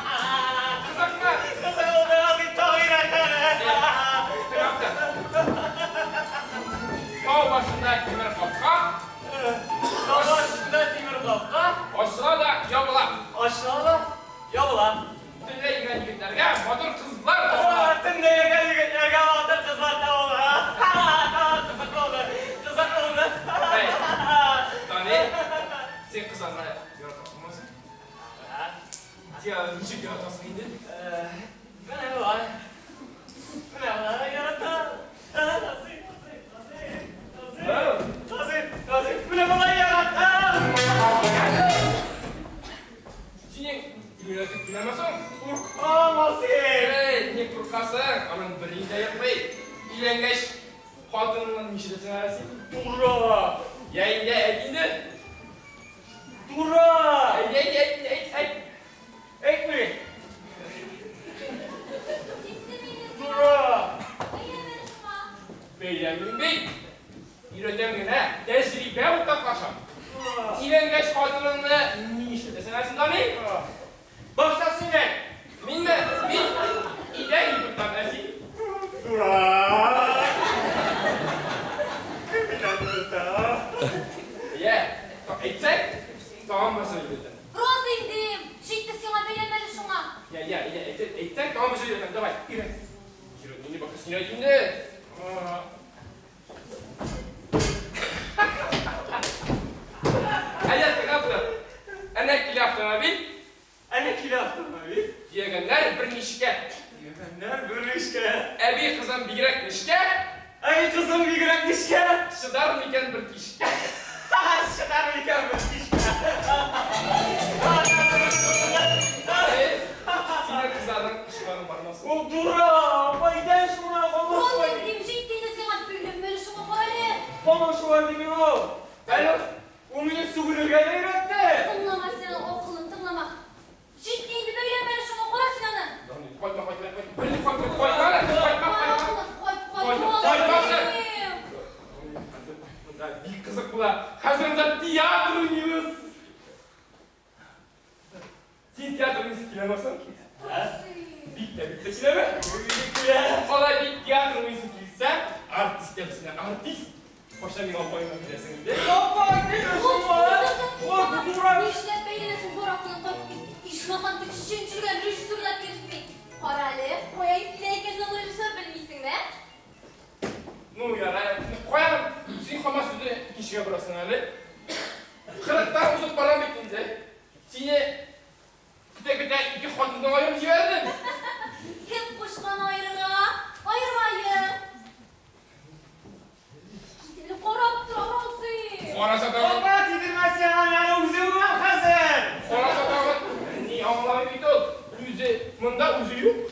Кызыкмы? Кызык булды, Газиз, тагы өйрәт әле. Тау башында тимер капка. Тау башында тимер капка. Ачыла да ябыла. Ачыла да ябыла. Төнлә йөргән егетләргә матур кызлар табыла. Төнлә йөргән егетләргә матур кызлар табыла. Кызык булды, кызык булды. Әй, Данил, син кызларны яратасыңмы соң? Я, ничек яратасың инде? Менә болай. Менә болай яратам. Газиз, Газиз, Газиз, Газиз, Газиз, менә болай яратам. Синең өйләнәсең киләме соң? Куркам, Газиз. Эй, ник куркасың? Аның берни дә йокмый. Өйләнгәч, хатыныңнан нишләсең әле син? Дура! Я инде, әйт инде. Дура! Әйт, әйт, әйт, әйт, әйт. Әйтми. Дура! Бәйләнмим бит. Өйрәтәм генә, тәҗрибә уртаклашам. Өйләнгәч хатыныңны нишләтәсең әле син, Дамир? Башта син әйт. Минме? Мин өйдә йотам, ә син? Дура! Йә, әйтсәң, тагын берсен өйрәтәм. Роза инде, җитте сиңа, бәйләнмә әле шуңа. Йә, йә, йә, әйтсәң, тагын берсен өйрәтәм. Давай, өйрәт. Өйрәт, инде башта син әйт инде. Әйдә, тыңлап тор. Әнә килә автомобиль. Әнә килә автомобиль. Төягәннәр бер мичкә. Төягәннәр бер мичкә. Әби кызым бигрәк нечкә. Әби кызым бигрәк нечкә. Чыдар микән бер кичкә? Чыдар микән бер кичкә? Синең кызларның кычкырганы бармы соң? Ул дура, кайдан шуңа калып Роза дим, җитте инде сиңа, бәйләнмә әле шуңа, кара әле. Һаман шулай ди миңа ул. Әле ул мине сүгенергә дә өйрәтте. Тыңлама син аның акылын, тыңлама. Җитте инде, бәйләнмә әле шуңа, кара син аны. Кайтма, кайтма, кайтма. Берни кайтма, кайтма әле, кайтма, Кара кайтма. акылын, кайт, кайт, Кайт, Роза кайтма. дим. Монда бик кызык була. Хәзер монда театр уйныйбыз. Син театр уйныйсы киләме соң? Бик тә, бик тә киләме? Килә. Алай бик театр уйныйсы килсә, артист тә син артист. Кайчан миңа апаеңа киләсең инде? Апа, килә шуңа. Ул дура. Нишләп бәйләнәсең, бар акылың кайтып кит. Ичмасам тик чәнчелгән режиссер да килеп җитми. Кара әле, кая килә икән ул режиссер, белмисеңме? Ну, ярай. Кая син һаман сүзне икенчегә борасың әле? Кырыктан узып барам бит инде. Сине көтә-көтә ике хатыннан аерып җибәрдем. Кем кушкан аерырга? Аермаем. Кит әле, карап тора, Розый. Караса тагын, Апа, тидермә син аны, үзем үбәм хәзер. караса тагын, ни аңламый бит ул. Үзе монда, үзе юк.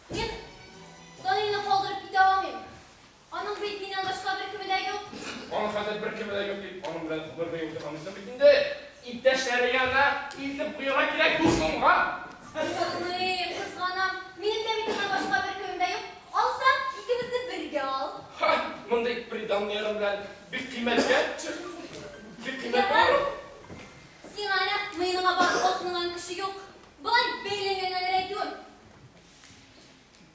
Мин Данилны калдырып китә алмыйм. Аның бит миннән башка беркеме дә юк. Аның хәзер беркеме дә юк дип, аның белән гомер буе утырганбыздыр бит инде. Иптәшләре янына илтеп куярга кирәк дустыңга. Кызганыйм, кызганам. Минем дә бит аннан башка беркемем дә юк. Алсаң, икебезне бергә ал. Ха, мондый приданныйлар белән бик кыйммәткә чык. Бик кыйммәт булыр. Сиңа әнә муеныңа барып асылынган кеше юк. Болай бәйләнгәннән әйтүем.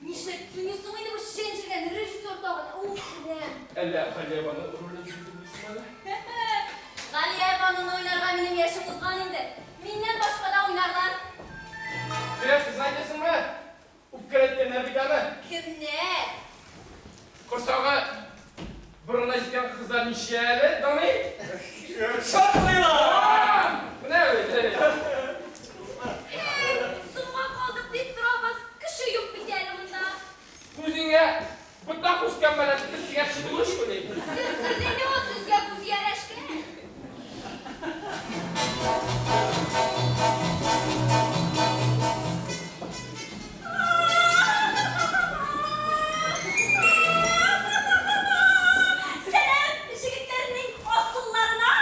Нишләп килми соң инде бу чәнчелгән режиссер тагын? Уф, беләм. Әллә Галиябану ролен сөйләмисең әле? Галиябануны уйнарга минем яшем узган инде. Миннән башка да уйнарлар. Корсагы борынына җиткән кызлар ничә әле, Дамир? Шартлыйлар! Менә бит. Эй, соңга калдык дип торабыз, кеше юк бит әле монда. Күзеңә ботак үскән белән без сиңа кеше түгел шикелле. Сез кыз инде ул, сезгә күз ярәшкән. Сәлам, җегетләрнең асылларына!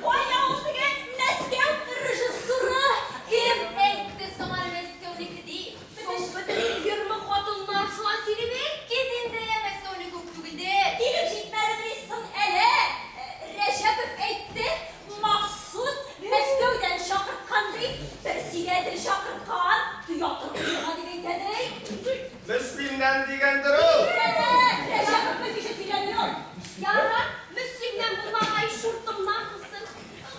Кая ул теге Мәскәү режиссуры? Кем әйтте соң әле Мәскәүнеке дип? Соң бөтен фирма хатыннар шулай сөйли бит инде, Мәскәүнеке үк түгел дә. Килеп җитмәдемени соң әле? Рәҗәпов әйтте, махсус Мәскәүдән чакырткан ди, бер сөйләде чакырткан, театр куярга дип әйтә ди. Мөслимнән дигәндер ул. Рәҗәпов белгече сөйләми ул. Ярар, Мөслимнән булмагай, шуртымнан булсын.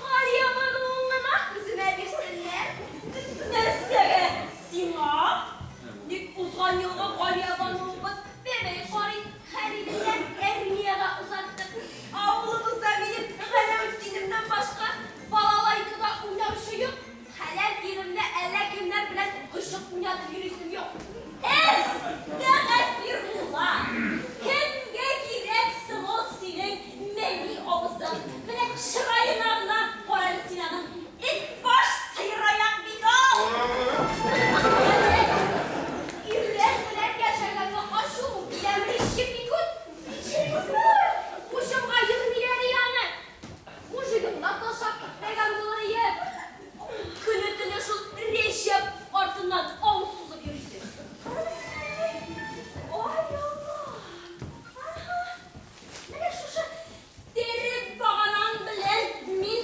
Галиябануын гына үземә бирсеннәр. Нәрсәгә сиңа? Ник узган елгы Галиябануыбыз бәбәй карый, Хәлилне дә армиягә озаттык. Авылыбызда минем Галәветдинемнән башка балалайкада уйнаучы юк. Хәләл иремне әллә кемнәр белән гыйшык уйнатып йөрисем юк. Әстәгъфирулла! Кемгә кирәк соң ул синең мәни авызың? Менә чыраена гына кара әле син аның. Эт баш, сыер аяк бит ул! Ирләр белән яшәгәнгә ачуым киләмени, чепи күз? Чепи күз! Учымга йөрмиләр аны. Мужигым да ташлап китмәгән булыр ие. Көне-төне шул Рәҗәп артыннан авыз сузып йөрисең. Ай, Алла! Аһа! Менә шушы тере баганаң белән мин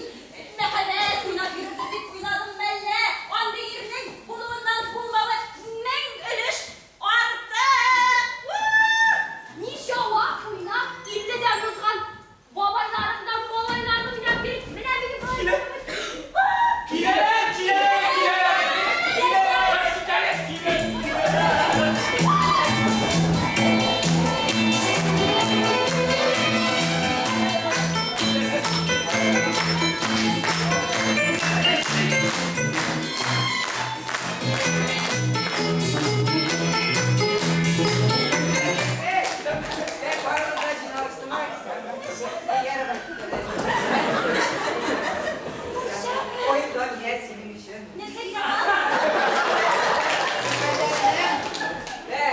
мәхәббәт уйнап йөрермен дип уйладың мәллә? Андый ирнең булуыннан булмавы мең өлеш артык! Ничава уйнап, 50-дән узган бабайларыңдан малайларны уйнап йөри. Менә минем Килә! Килә, килә, килә! Килә! Килә! Эй, барыгыз да җыйналыштымы? Ярар. Ой, Дания, синең өчен. Нәрсә дигән? Э,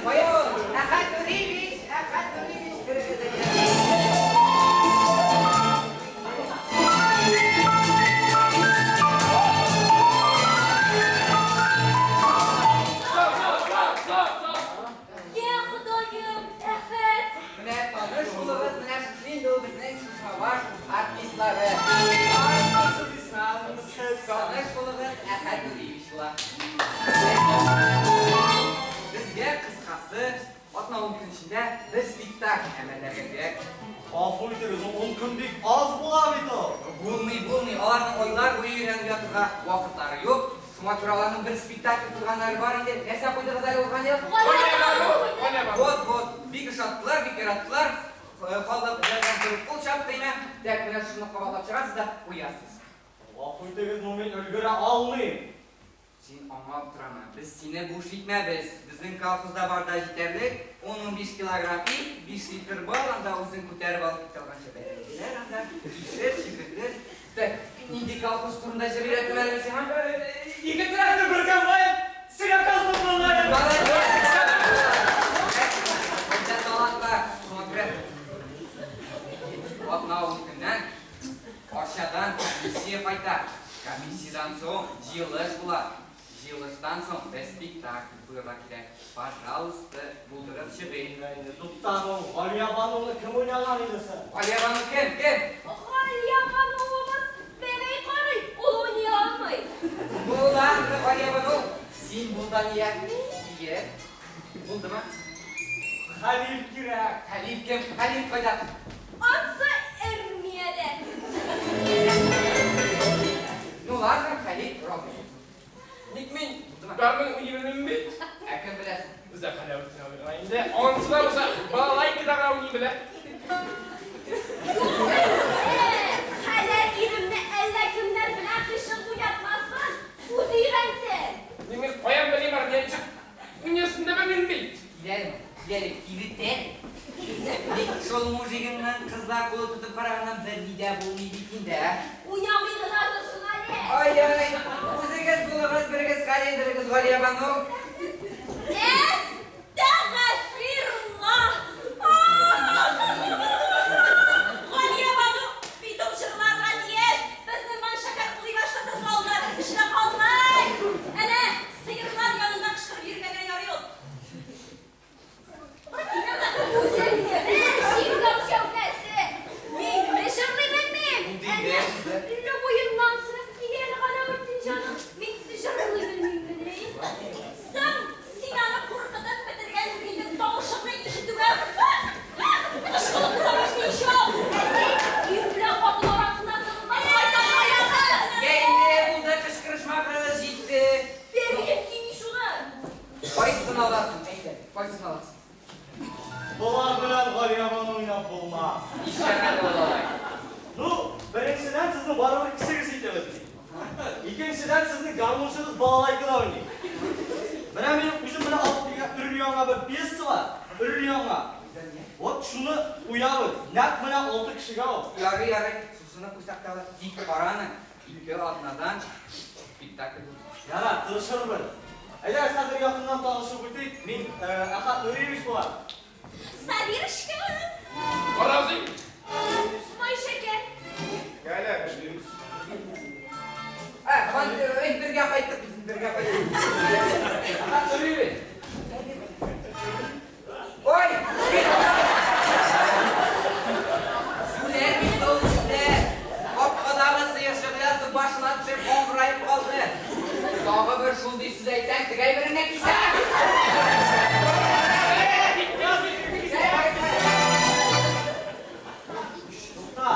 кая ул? Әхәт Нуриевич, Әхәт Нуриевич, керегез әйдә. Стоп, стоп, стоп, стоп, стоп! Я Ходаем, Әхәт! Менә таныш булыгыз, менә шушы инде ул безнең Чуваш артистлары. Таныш булыгыз, Әхәт Нуриевич була. Безгә кыскасы, атна-ун көн эчендә бер спектакль әмәлләргә кирәк. Гафу итегез, 10 көн бик аз була бит ул. Булмый, булмый, аларның айлар буе өйрәнеп ятырга вакытлары юк. Шуңа күрә аларның бер спектакль куйганнары бар инде. Нәрсә куйдыгыз әле узган ел? Галиябану! Вот, вот, бик ошаттылар, бик яраттылар. Халык бердән торып кул чапты име. Так, менә шуны кабатлап чыгасыз да куясыз. Гафу итегез, но мин өлгерә алмыйм. Син аңа аптырама. Без сине буш итмәбез. Безнең колхозда бар да җитәрлек. 10-15 килограмм ит, 5 литр бал, анда үзең күтәреп алып китә алганча бәрәңгеләр анда. Кишер, чөгендер. Так, нинди колхоз турында җыр өйрәттем әле мин сиңа? Ике трактор, бер комбайн, сенокос булган. Молодец! Бездә талантлар. Шуңа күрә атна-ун көннән Арчадан комиссия кайта. Комиссиядән соң җыелыш була. Җыелыштан соң бер спектакль куярга кирәк. Пожалуйста, булдырып чыгыйк. Туктан ул, Галиябануны кем уйнаган иде соң? Галиябану кем? Кем? Галиябануыбыз бәбәй карый, ул уйный алмый. Була, Галиябану. Син бул, Дания. Ие. Булдымы? Хәлил кирәк. Хәлил кем? Хәлил кайда? Ансы армиядә. Ну ладно, Хәлил, Робин. Ник мин? Булдымы? Бармын уйный белмим бит. Ә кем беләсең? Бездә Галәветдин абый гына инде. Ансы Кызлар булса, балалайкада гына уйный белә. Юк әле, хәләл иремне әллә кемнәр белән кышын уйнатмасын, үзе өйрәнсен. Мин каян белим аны, ничек уйныйсын да белмим бит. Киләле, киләле, килетә. Ник шул мужигыңның кызлар кулы тотып караганнан берни дә булмый бит инде, ә? Уйнамый гына торсын әле. Ай-ай, үзегез булыгыз, берегез Галия, берегез Галиябану. Әстәгъфируллаһ! Галиябану бит ул җырларга тиеш. Безнең Маншәкәр улый башласа салды, эшенә калмый. Әнә, сыерлар янында кычкырып йөргәнгә ярый ул. Үзең бер җиргә шәүләсе. Мин җырлый белмим. Әнә, любоеннан сорап килә Галәветдин җаным. Мин җырлый белмим. Соң, син аны куркытып бетергәнсең инде, тавышыңны ишетүгә кычкырып тора башлый ич ул. Ә син ир белән хатын арасына тыгылмас, кайта каягыз. Йә инде, булды, кычкырышмагыз, җитте. Бәргән син шуны. Кайсысын аласың, әйдә, кайсысын аласың? Болар белән Галиябану уйнап булмас. Нишләп әле ул алай? Ну, беренчедән, сезнең барыбер кешегез итегез. Икенчедән, сезнең гармунчыгыз балалайкада уйный. Менә минем үзем белән алып килгән өр-яңа бер пьеса бар. Өр-яңа. Вот шуны куябыз. Нәкъ менә алты кешегә ул. Ярый, ярый, шушыны куйсак та була. Тик кара аны, 2 атнадан спектакль булсын. Ярар, тырышырбыз. Әйдәгез, хәзер якыннан танышып үтик. Мин Әхәт Нуриевич булам. Сабирочка! Карабыз. Майшәкәр. Гәлә, Нуриевич. Ә, эй, бергә кайттык без, бергә кайттык. Әхәт Нуриевич. Ой! Сүләр бит ул, сүләр. Капкадагы сыерчык язып башына төшеп аңгыраеп калды. Тагы бер шундый сүз әйтсәң, тегәй береңне кисәм. Тукта.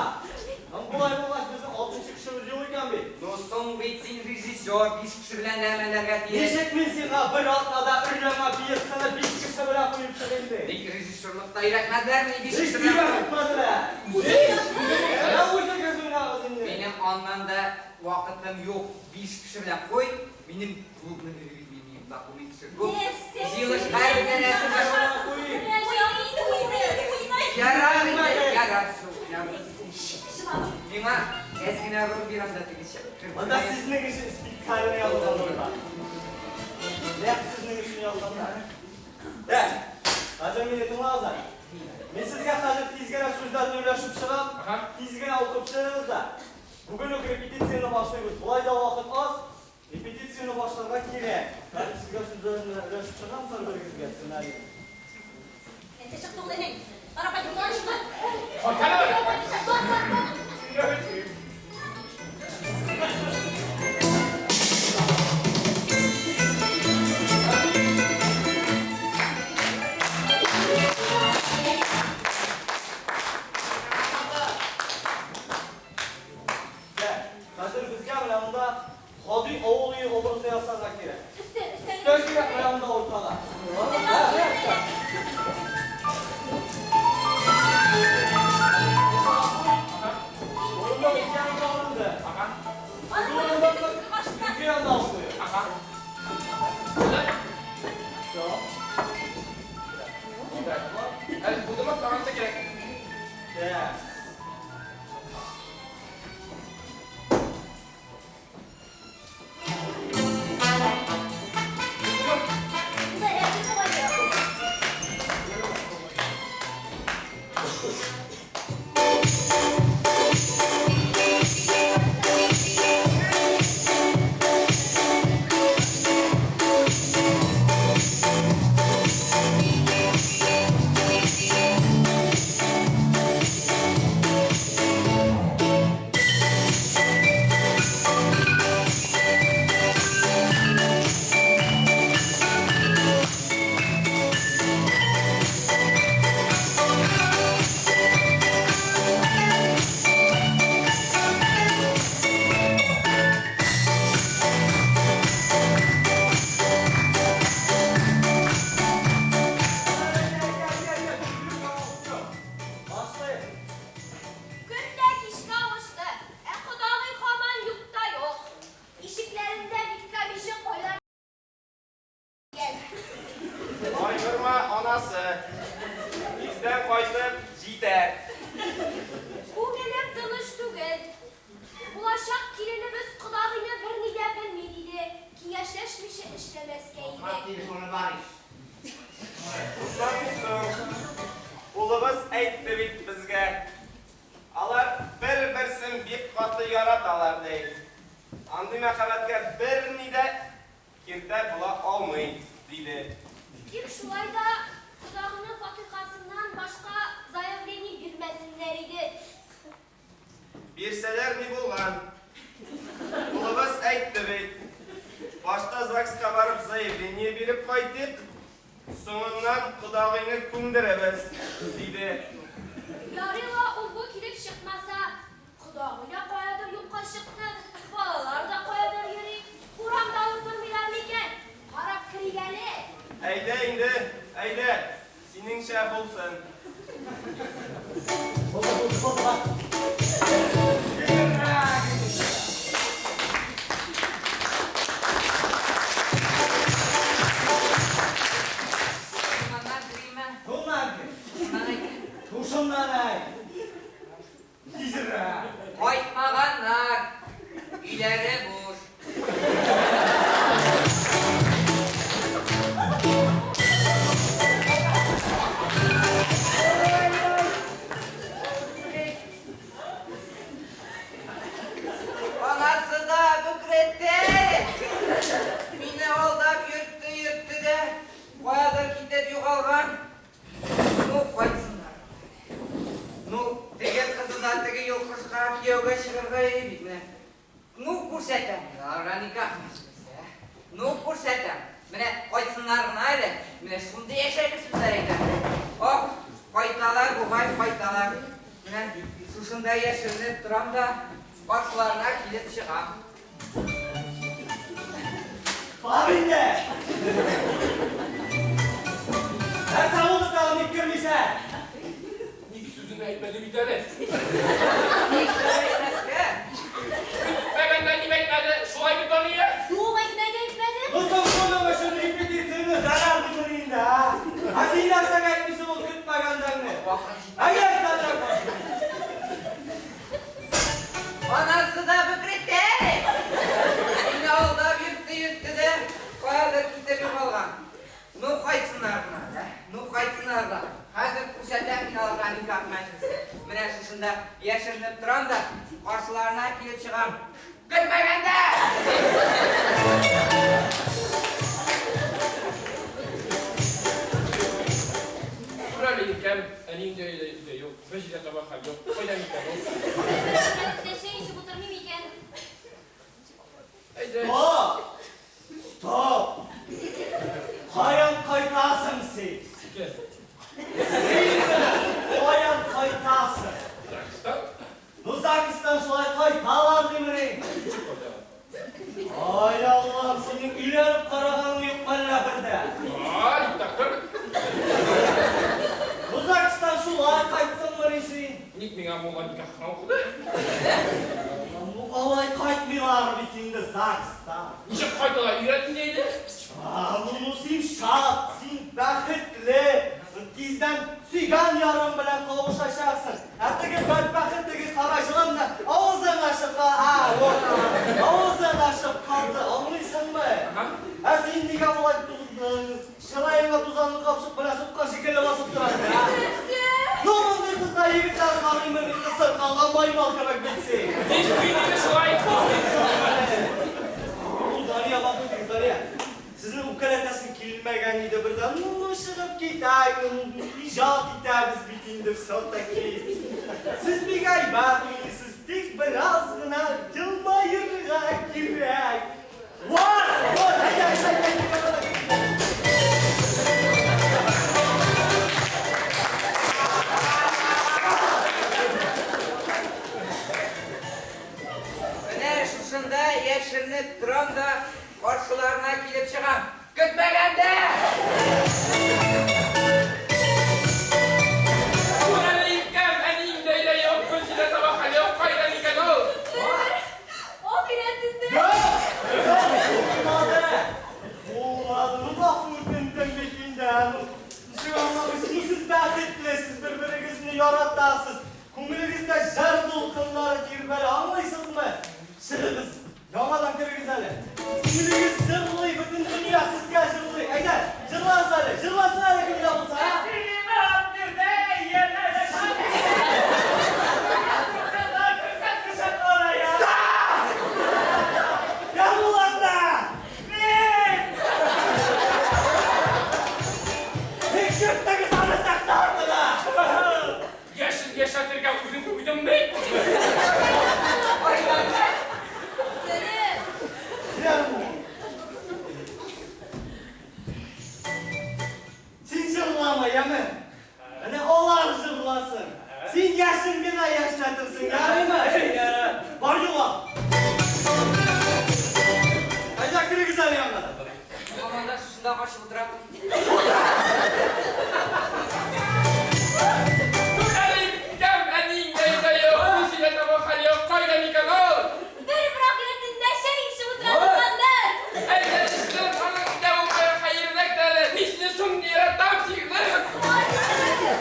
Болай булгач, безнең алтынчы кешебез юк икән бит. Ну соң бит син режиссер, 5 кеше белән дә әмәлләргә тиеш. Ничек мин сиңа бер атнада өр-яңа пьесаны 5 кеше белән куеп чыгыйм ди? Ник режиссерлыкта өйрәтмәделәрме 5 Ничек кеше белән? өйрәтмәделәр? Менә үзегез уйнагыз инде. Минем аннан да вакытым юк. 5 кеше белән куй, минем клубны бирегез, минем документ күп. Җыелыш һәрбер нәрсә Ярар инде, ярар, су, ярар. Миңа әз генә роль бир анда теге чык. Анда сезнең өчен специально язылган рольләр. Нәкъ сезнең өчен язылганнар. Так, хәзер мине тыңлагыз әле. Мин сезгә хәзер тиз генә сүзләрне өләшеп чыгам, тиз генә укып чыгыгыз да. Бүген үк репетицияне башлыйбыз. Болай да вакыт аз, репетицияне башларга кирәк. Хәзер сезгә сүзләрне өләшеп чыгам, һәрберегезгә сценарийны. Нәрсә чыкты ул әнең? Карап кайтып Хаталар. Так, хәзер безгә менә монда Һади авыл өе образы ясарга кирәк. Өстәл, өстәл. Өстәл кирәк менә монда уртада. Урында ике янда урынды. Ага. Аның Урында каршысына. ике янда куя. Ага. Булды? Всё. Әле булдымы? Тагын кирәк. Так. Булдымы? Булды, әзер бугай. апасы. Тиздән кайтып җитәр. Күңелем тыныч түгел. Булачак киленебез кодагыйны берни дә белми, диде. Киңәшләшмичә эшләмәскә иде. Телефоны бар ич. Шуннан соң, улыбыз әйтте бит безгә. Алар бер-берсен бик каты яраталар, ди. Андый мәхәббәткә берни дә киртә була алмый, диде. Тик шулай да кодагыйның фатихасыннан башка заявление бирмәсеннәр иде. Бирсәләр ни булган? Улыбыз әйтте бит. Башта ЗАГСка барып заявление биреп кайтыйк, соңыннан кодагыйны күндерәбез, диде. Ярый ла ул-бу килеп чыкмаса, кодагый да каядыр юкка чыкты, балалар да каядыр йөри, урамда утырмыйлар микән? Карап керик әле. Әйдә инде, әйдә, синеңчә булсын. Булды, булды, булды, бар. Шуннан керимме? Шуннан кер. Шуннан әйтим. Шушыннан әйт. Тизрәк. Кайтмаганнар. Өйләре буш. Анасы да бөкрәтте. Мине алдап йөртте, йөртте дә, каядыр китеп югалган. Ну, кайтсыннар. Ну, теге кызы да теге йолкышка кияүгә чыгарга йөри бит менә. Ну, күрсәтәм мин аларга никах мәҗлесе, ә. Ну, күрсәтәм. Менә кайтсыннар гына әле. Менә шундый әшәке сүзләр әйтәм. Ох, кайталар бугай, кайталар. Менә шушында яшеренеп торам да, каршыларына килеп чыгам. Бар инде. Нәрсә булды тагын, ник кермисең? Ник сүзен әйтмәде бит әле? Нишләп әйтмәскә? Көтмәгәндә дип әйтмәде, шулай бит, Дания? Юк, әйтмәде, әйтмәде. Ну соң шуның өчен репетицияне зарар бит инде, а? Ә син нәрсәгә әйтмисең ул көтмәгәндәңне? Вакыт җитте. Әйдә, әйдә, Анасы да бөкрәтә. Мине алдап йөртте, йөртте дә, каядыр китеп югалган. Ну, кайтсыннар гына да. Ну, кайтсыннар да. Хәзер күрсәтәм мин аларга никах мәҗлесе. Менә шушында яшеренеп торам да, каршыларына килеп чыгам. Көтмәгәндә! Күр әле, иркәм, әниең дә өйдә юк, бер җирдә таба хәл юк. Кайда микән ул? Мәктәптә чәй эчеп утырмый микән? Әйдә. Стоп! Стоп! Каян кайтасың син? Кем? Син каян кайтасың? ЗАГСтан? Ну, ЗАГСтан шулай кайталар димени? Ничек кайталар? Ай, Аллам, синең өйләнеп караганың юк мәллә бер дә? Ай, такыр. Ну, ЗАГСтан шулай кайттыңмыни син? Ник миңа мулла никах кына укыды? Ну, алай кайтмыйлар бит инде ЗАГСтан. Ничек кайталар? Өйрәтсен әйдә. А, ну, син шат, син бәхетле. Тиздән сөйгән ярың белән кавышачаксың. Ә теге бәдбәхет, теге кара җылан да авызың ачып, а, вот, авызың ачып калды, аңлыйсыңмы? Ага. Ә син нигә болай чыраеңа тузанны капшып, менә суккан шикелле басып торасың, а? Нәрсә? Ну, мондый кызга егетләр карыймы, мин кысыр калган маймыл кебек бит син. Действительно шулай. Дарья, бакыт, Дарья. Сезне үпкәләтәсем килмәгән иде бердән. Ну, чыгып китәйек, ну, иҗат итәбез бит инде все-таки. Сез бик әйбәт уйныйсыз, тик бераз гына елмаерга кирәк. Вот, вот, әйдә, әйдә, әйдә, әйдә, әйдә. Менә шушында яшеренеп торам да, каршыларына килеп чыгам. Көтмәгәндә! Күр әле, иркәм, әниең дә өйдә юк, бер җирдә таба хәл юк. Кайда микән ул? Бер ахирәтендә. Юк, юк, булмады. Булмады. Ну, гафу үтендем бит инде. Ну, ничек бер-берегезне яратасыз. Күңелегездә җыр дулкыннары тирбәлә, аңлыйсызмы? Чыгыгыз, яңадан керегез әле. Күңелегез җырлый, бөтен дөнья сезгә җырлый. Әйдә, җырлагыз әле, җырласын әле кем дә булса, ә? Ярмуланда! Мин! Тикшертегез аны сәхнә артына! Яшен яшәтергә үзең куйдың бит. Кереп. Ярмул. Син җырлама, яме? Әнә алар җырласын. Син яшен генә яшьнәтерсең, ярыймы? Ярар. Бар юлга. Әйдә керегез әле яңадан. Һаман да шушында качып утырам. Түр әле китәм, әниең дә өйдә юк, ни сөйләтә бу хәл юк, кайда микән ул? Бер-бер артлы төнлә чәй эчеп утыра торганнар. Әйдә эчтем, аның өйдә булмавы хәерлерәк тә әле. Мин сине шундый яратам, сөеклем.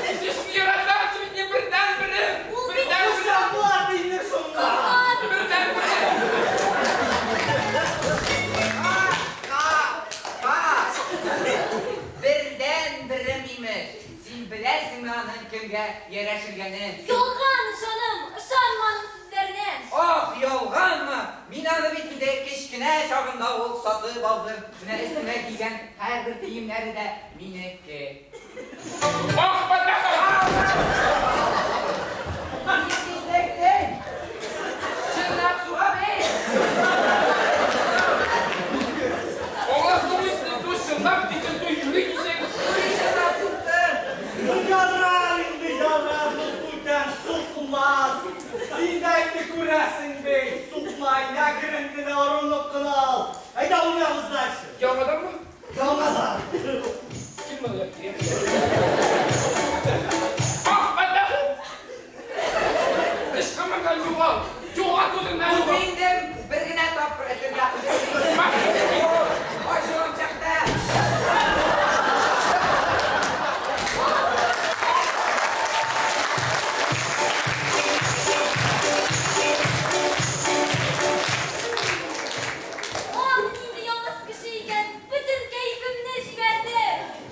Мин сине шундый яратам, син бит минем бердәнберем. Ул бит Бердәнберем. Кочаклар мине шунда. Бердәнберем. Ка, ка, Бердән-берем имеш. Син беләсеңме аның кемгә ярәшелгәнен? Ялган, җаным, ышанма аның сүзләренә. Ах, ялганмы? Мин аны бит инде кечкенә чагында ук сатып алдым. Менә өстенә кигән һәрбер киемнәре дә минеке. Ах, бәдбәхет! Ни дисең? Чынлап суга бит! Аңлап булмыйсың, ту чынлап дисең, ту юри дисең. Юри чынлап суктым. Ярар инде, ярар, ул бүтән сукмас. Син дә инде күрәсең бит, сукмай, әкрен генә орынып кына ал. Әйдә уйнагыз дальше. Яңаданмы? Яңадан. Кил монда, кил. Ах, бәдбәхет! Ычкынмаган югал. Югал күзеңнән Булды югал. инде, бер генә тапкыр әйтергә. Ачуым чыкты. Ах, нинди явыз кеше икән, бөтен кәефемне җибәрде.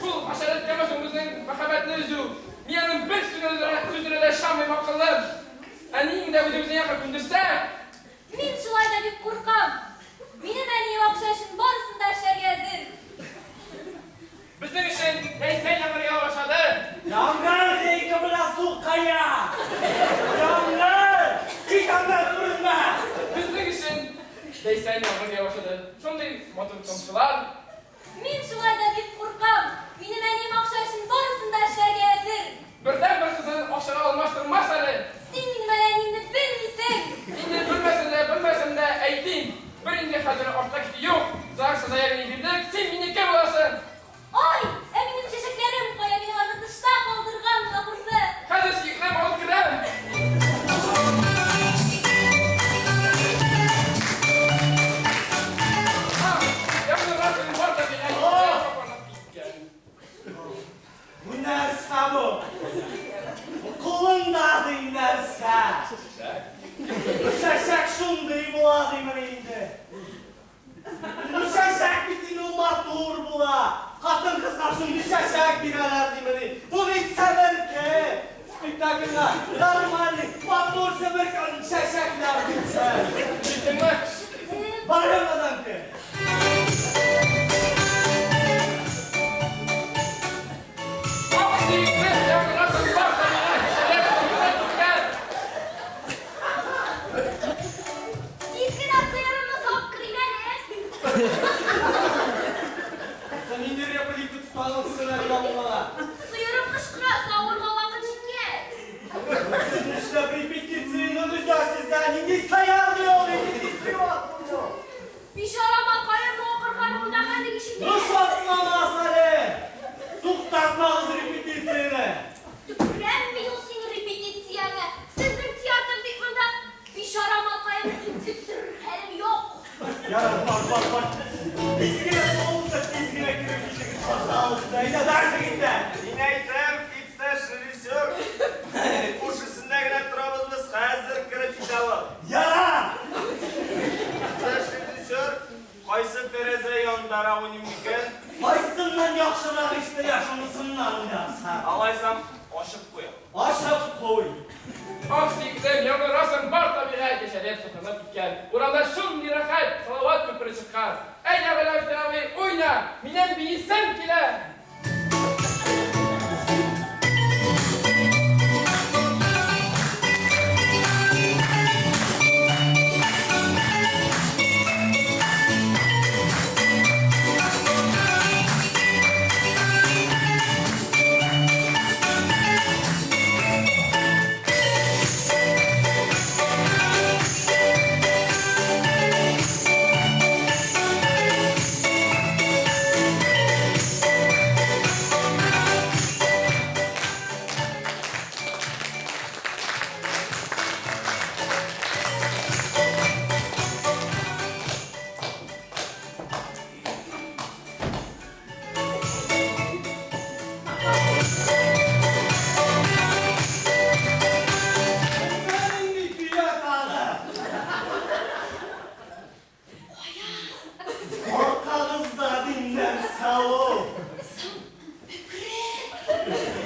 Шул хәшәрәткәме соң безнең мәхәббәтне өзү? Мин аның бер сүзенә дә ышанмыйм, акыллым. Әниең дә үзебезнең якка күндерсә, Мин шулай да бик куркам. Минем әнием акча өчен барысын да эшләргә әзер. Безнең өчен Ләйсән яңгыр ява башлады. Яңгыр ике белән сукая. Яңгыр! Кит анда, күренмә! Безнең өчен Ләйсән яңгыр ява башлады. Шундый матур тамчылар. Мин шулай да бик куркам. Минем әнием акча өчен барысын да эшләргә әзер. Бердән-бер кызын акчага алмаштырмас әле. Син минем әниемне белмисең. Инде белмәсәм дә, белмәсәм дә әйтим. Бер инде хәзер артта китү юк. ЗАГСка заявление бирдек, син минеке буласың. Ай, ә минем чәчәкләрем кая? Мин аларны тышта калдырган ахрысы. Хәзер сөеклем алып керәм. Ah, яңгырлар бар да миңа капанып киткән. Бу нәрсә бу? Бу кулыңда ди нәрсә? Бу чәчәк шундый була димени инде. Бу чәчәк бит инде ул матур була. Хатын-кызга шундый чәчәк бирәләр димени. Бу бит себерке. Спектакльгә нормальный, матур себерке чәчәкләр бирсә. Киттеңме? Бар яңадан кер. Ах, сөеклем, яңгырлар бар да миңа кешеләр киткән. Тиз генә сыерымны савып керим әле. Син инде реплика тотаның сценарий маңа. Сыерым кычкыра, савырга вакыт җиткән. Сез нишләп репетицияне өзәсез дә? Нинди сыер ди ул, репетиция? Бичара малкаемны акырган уйнаган ишетә. Бушатмагыз әле! Туктатмагыз репетицияне! Төкерәм мин ул синең репетицияңә. Сезнең театр дип монда бичара малкаемны интектерер хәлем юк. Ярар, бар, бар, бар. Тиз генә булды, тиз генә кереп китегез, пожалуйста. Әйдә, дальше китә. Мин әйтәм, иптәш режиссер. тәрәзә янында уйныйм микән? Кайсыннан яхшырак ишетелә, шунысыннан уйнаса. Алайсам, ачып куям. Ачып куй. Ах, сөеклем, яңгырасың, бар табигать яшәреп, сакланып киткән. Урамда шундый рәхәт, салават күпере чыккан. Әйдә, Галәветдин абый, уйна, минем биисем килә. Нинди көйгә тагы? Аркагызда дин нәрсә ул? Соң, бөкре.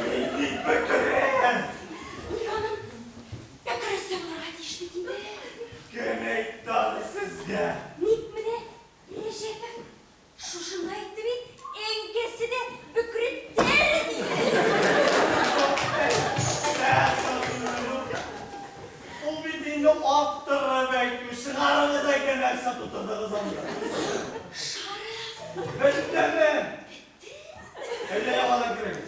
Нинди бөкре? Ник аның бөкресе булырга тиеш бит инде? Кем әйтте аны сезгә? Ник менә Рәҗәпов шушында әйтте бит, әнкәсе дә бөкре тәре диде. Ул бит инде арттырып әйтү, чыгарыгыз әйткән нәрсә тутырдыгыз анда. Шаров. Беттеме? Әллә яңадан керегез.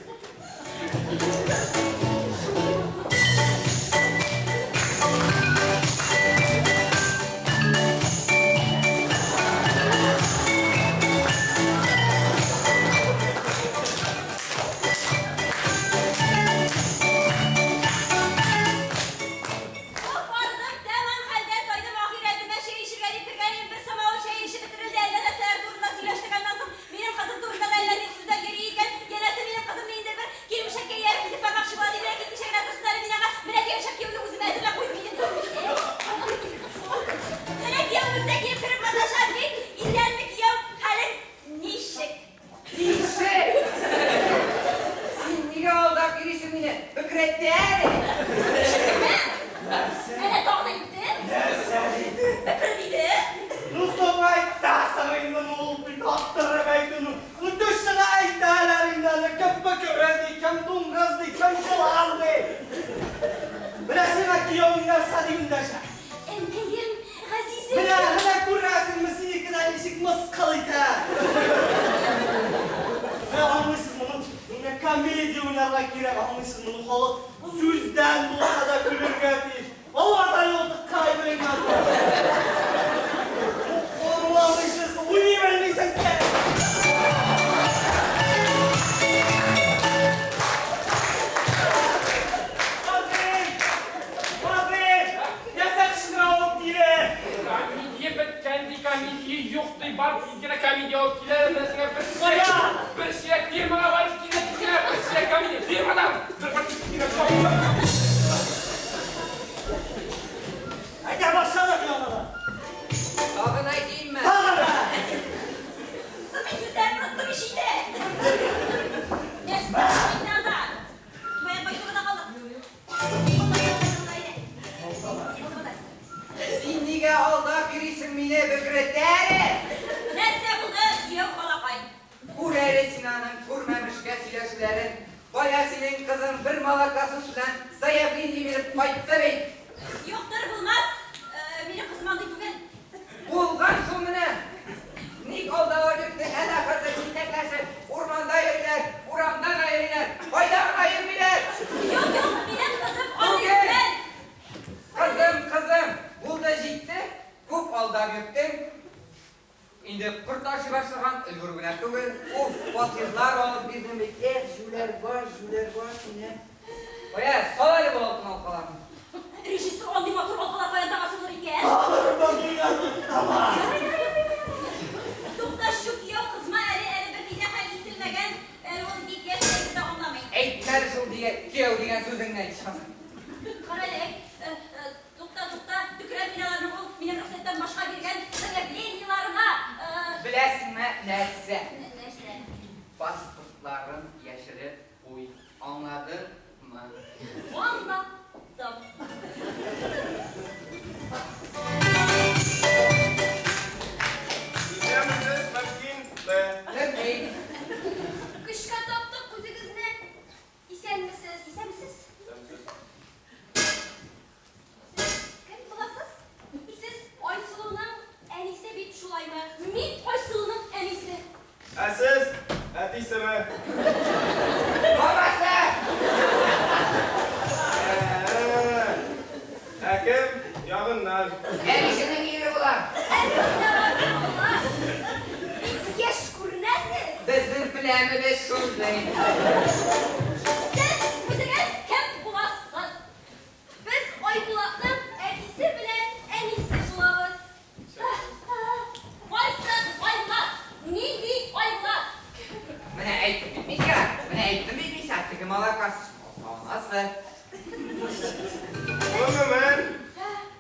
Of, арыдым, тәмам хәлдән тайдым, ахирәтемә чәй эчергә дип кергән идем, бер самавыр чәй эчеп бетерелде, әллә нәрсәләр турында сөйләштек, аннан соң минем кызым турында да әллә нинди сүзләр йөри икән, янәсе минем кызым ниндидер бер килмешәккә ияреп китеп бармакчы була дип, менә китмичә генә торсын әле, мин аңа менә дигән шәп кияүне үземә әзерләп куйдым инде. Менә киявебез дә килеп кереп маташа бит, исәнме кияү, хәлең ничек? Тише! Син нигә алдап йөрисең мине? Бөкрәтә әле! Ишеттеңме? Әнә тагын әйтте. Нәрсә диде? Бөкре диде. Ну соң әйтәсең инде, ну ул бит арттырып әйтү, ну. Ну төшенә әйтәләр инде әле, кем бөкре ди, кем дуңгыз ди, кем җылан ди. Менә сиңа киявең нәрсә дип эндәшә? Әнкәем, газизем. Менә, менә күрәсеңме, синекенә ничек мыскыл итә. Менә аңлыйсызмы, ну, менә комедия уйнарга кирәк, аңлыйсызмы, ну халык сүздән булса да көлергә тиеш. Алар да юк, кайбереңнәр. Аңламыйсыз, уйный белмисез сез. Вазыйх! Вазыйх! Нәрсә кычкыра ул тиле? Комедия беткән ди, комедия юк ди, бар тиз генә комедия алып килә, менә сиңа бер чиләк, бер чиләк фирмага барып килә, тиз генә бер чиләк комедия, фирмадан, бер бар тиз генә шау. Әйдә башладык яңадан. Тагын әйтимме? Тагын да. Соң мин сүзләрен оныттым ич инде. Нәрсә инде анда? Моя кайту гына калды. Син нигә алдап йөрисең мине, бөкрәтә әле? Нәрсә булды, кияү балакай? Күр әле син аның күрмәмешкә сөйләшүләрен. Бая синең кызың бер малакасус белән заявление биреп кайтты бит. Юктыр, булмас. Минем кызым андый түгел. Булган шул менә. Ник алдап йөрттең? Әнә хәзер җитәкләшеп урманда йөриләр, урамда да йөриләр, кайда гына йөрмиләр. Юк, юк, минем кызым андый Түгел. түгел. Кызым, кызым, булды җитте. Күп алдап йөрттең. Инде корт ашый башлаган, өлгерү генә түгел. Уф, фатирлар алып бирдем бит. Эх, җүләр баш, җүләр баш сине. Кая, сал әле бу алтын алкаларны. Режиссер андый матур алкалар каян таба булыр икән? Алырмын уйнатып Тукта, шу кияү кызма әле, әле бер ни дә хәл ителмәгән. Әле ул бик яшь, әле дә аңламый. Әйтмә әле шул дигән, кияү дигән сүзеңне ичмасам. Кара әле, тукта, тукта, төкерәм мин аларның ул минем рөхсәттән башка биргән заявлениеларына. Беләсең нәрсә? Нәрсә? Паспортларын яшереп куй. Аңладыңмы? Аңлаттым. Исәнмесез, мөмкин бе? Мөмкин. Көчкә таптык үзегезне. Исәнмесез. Исәнмесез. Сез кем буласыз? Сез Айсылуның әнисе бит шулаймы? Мин Айсылуның әнисе. Ә сез әтисеме? Бабасы! Ә кем ягыннан? Әнисенең ире була. Әстәгъфирулла. Бик яшь күренәсез. Безнең пләмебез шундый. Сез үзегез кем буласыз? Без Айбулатның әтисе белән әнисе булабыз. Кайсы Айбулат? Нинди Айбулат? Менә әйттем бит мин сиңа. Менә әйттем бит мин сиңа. Теге малакас анасы. Гомумән,